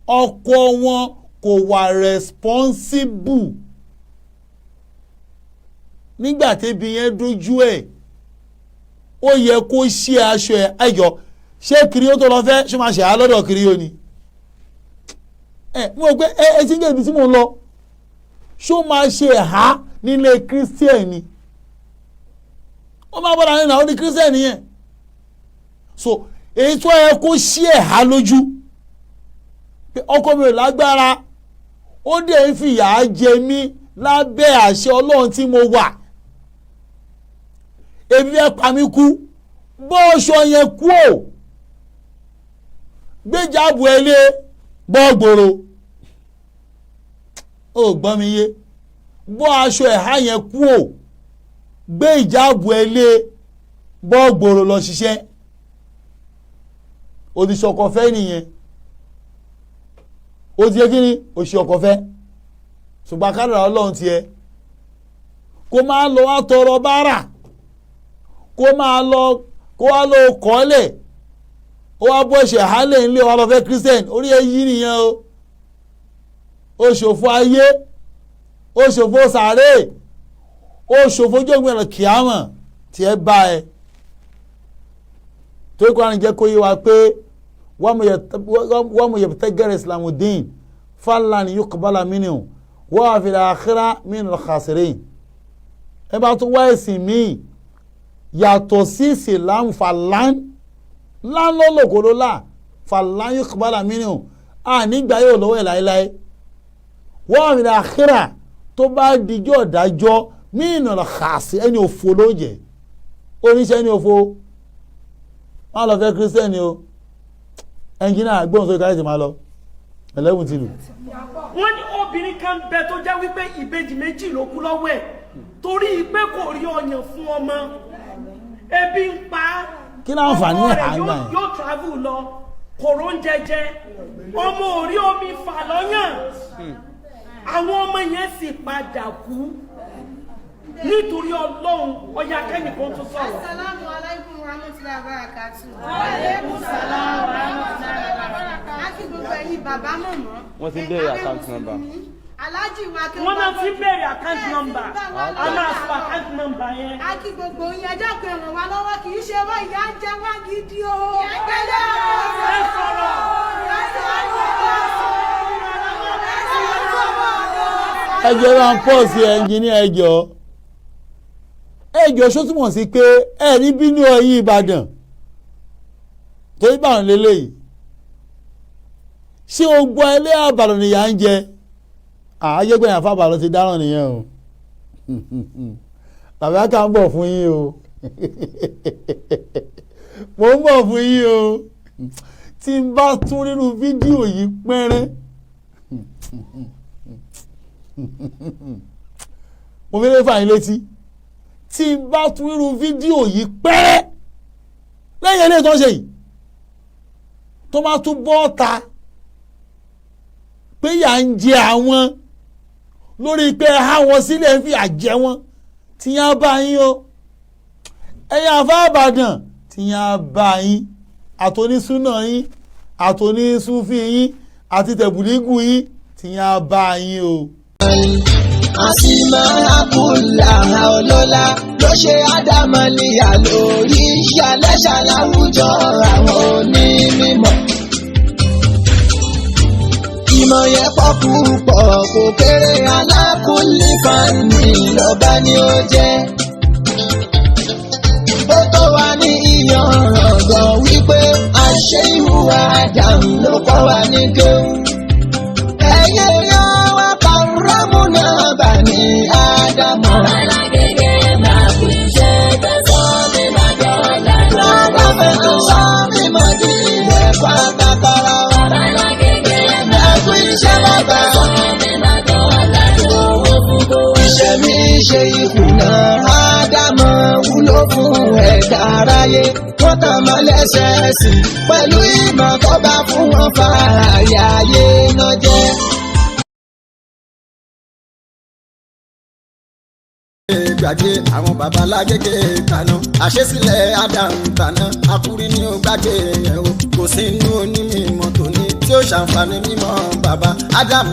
ọkọ wọn kò wà responsible. Nígbà tébi yẹn dojú ẹ̀, ó yẹ kó ṣí aṣọ ẹ̀. Ẹjọ́ ṣé kiri ó tó lọ fẹ́ ṣé máa ṣe á lọ́dọ̀ kiri ó ni? Ẹ mo rò pé ẹ ti ń gé ibi tí mo ń lọ. Ṣó máa ṣe ẹ̀há nílé Christian ni? Ó máa bọ́ra nínú àwọn ní Christian yẹn. So èyí tó yẹ kó ṣí ẹ̀ há lójú pé ọkọ mi ò lágbára, ó dẹ̀ ń fìyà jẹ mí lábẹ́ àṣẹ Ọlọ́run tí mo wà, ebi fẹ́ pa mí kú, bọ́ ọṣọ yẹn kú ò gbéjàbù ẹ lé bọ́ gbòòrò. Ó gbọ́ mi yé? Bọ́ aṣọ ẹ̀há yẹn kú ò, gbé ìjáàbù ẹ lé, bọ́ gbòòrò lọ ṣiṣẹ́. O ti ṣọkọ fẹ́ nìyẹn. O ti yẹ kí ni o ṣe ọkọ fẹ́, ṣùgbọ́n kádàrá Ọlọ́run tiẹ̀ kó máa lọ wá tọrọ bárà, kó máa lọ kó wá lọ kọ́lẹ̀, ó wá bọ́ ṣe hálẹ̀ ńlẹ̀ wá lọ fẹ́ Christian. Orí ẹ yí nìyẹn o. Ó ṣòfò ayé, ó ṣòfò sàárè, ó ṣòfò jọ̀gbìn ẹ̀rọ kìámọ̀ tí ẹ bá ẹ. Torí kó àrùn jẹ́ kó yé wa pé wọ́n mú yẹ̀pẹ̀tẹ́ gẹ̀rẹ́ Islamuddin falan yuqbala minhu wa fil akhirah minal khasirin. Ẹ bá tún wá ẹ̀sìn míì yàtọ̀ sí Islam, falan lánlọ́lọ́kọ́lọ́lá falan yuqbala minhu, ànígbà yóò lọ́wọ́ ẹ̀ láéláé. Wa fil akhirah, tó bá dijọ́ dájọ́, minal khasirin, ẹni òfo ló jẹ́, oníṣẹ́ ẹni òfo. Má lọ fẹ́ kírísítẹ́nì o. Ẹnjìnà gbóhùn sórí káyọ̀tì máa lọ 11 ti lù. Wọ́n ní obìnrin kan bẹ tó jẹ́ wípé ìbejì méjì ló kú lọ́wọ́ ẹ̀ torí pé kò rí ọyàn fún ọmọ, ebi ń pa á. Kí láǹfààní ọkọ ẹ̀ rẹ̀ àgbà yẹn? Yóò travel lọ, kò róúnjẹ jẹ, ọmọ ò rí omi fà lọ́yàn, àwọn ọmọ yẹn sì padà kú. Nítorí Ọlọ́run, ọya kẹ́nìkan tó sọ̀rọ̀. Asalaamu alaikum warahmatulahi wabarakatuh. Aleykum salaam warahmatulahi wabarakatuh. A kí gbogbo ẹ̀yin bàbá mọ̀mọ́. Wọ́n ti ń béèrè account number. Aláàjì wa kí Wọ́n náà ti béèrè account number, a máa sọ account number yẹn. A kí gbogbo yín, ẹ dákun, ẹ ràn wá lọ́wọ́. Kì í ṣe wá, ìyà ń jẹ wá gidi o. Ẹ sọ̀rọ̀. Ẹ jẹ́ bá ń pọ̀ sí ẹnjìníà. Ẹ jọ̀ọ́, ẹ jọ̀ọ́, ṣó túmọ̀ sí pé ẹ ní bínú ẹ̀yin Ìbàdàn torí Ìbàdàn lélẹ́yìí? Ṣé o gbọ́ ẹlẹ́ àbàdàn nìyà ń jẹ àájẹgbẹ̀yìn àfàbàdàn ti dáràn nìyẹn o. Bàbá ká ń bọ̀ fún yín o, mo ń bọ̀ fún yín o. Tí n bá tún nínú fídíò yìí pẹ́rẹ́, mo fi lè fà yín létí. Tí n bá tún nínú fídíò yìí pẹ́rẹ́ lẹ́yìn eléyìí tó ń ṣe yìí, tó bá tún bọ́ ta pé yà ń jẹ àwọn lórí pé há wọn sílẹ̀ ń fi àjẹ wọn, tí yẹn á bá yín o. Ẹ̀yin àfa Ìbàdàn, tí yẹn á bá yín, àtònísúná yín, àtònísúfì yín, àti tẹ̀bùlígù yín, tí yẹn á bá yín o. Àsìmọ́ àkùlà ọlọ́lá ló ṣe ádámọ́lìyà lórí ìyálẹ́ṣà láwùjọ àwọn onímọ̀. Ìmọ̀ yẹn pọ̀ púpọ̀, kò kéré, alákùnlé fani lọ́ba ni ó jẹ́. Ó tó wa ní ìyànràn wípé àṣẹ ìhùwà Ádámù ló kọ́ wa ní kéwù. Ẹ̀yin èèyàn wa, kàrámù náà bà ní Ádámù. Lábàbẹ̀ tó sọ mímọ́ di ilẹ̀ pátákárá wa. Ẹ̀kú iṣẹ́ bàbá. Iṣẹ́ mi ṣe ìkùnà Ádámù wúlò fún ẹ̀dá aráyé. Wọ́n tàn mọ́ lẹ́sẹ̀ẹ́sì pẹ̀lú ìmọ̀ tó bá fún wọn fààyè ayé náà jẹ́. Gbàgbé àwọn baba lágége tàná, àṣesílẹ̀ Adam tàná, akúrí ni ó gbàgbé yẹn o. Kò sí inú onímọ̀ tòní tí ó ṣàǹfààní mímọ̀ baba Adam.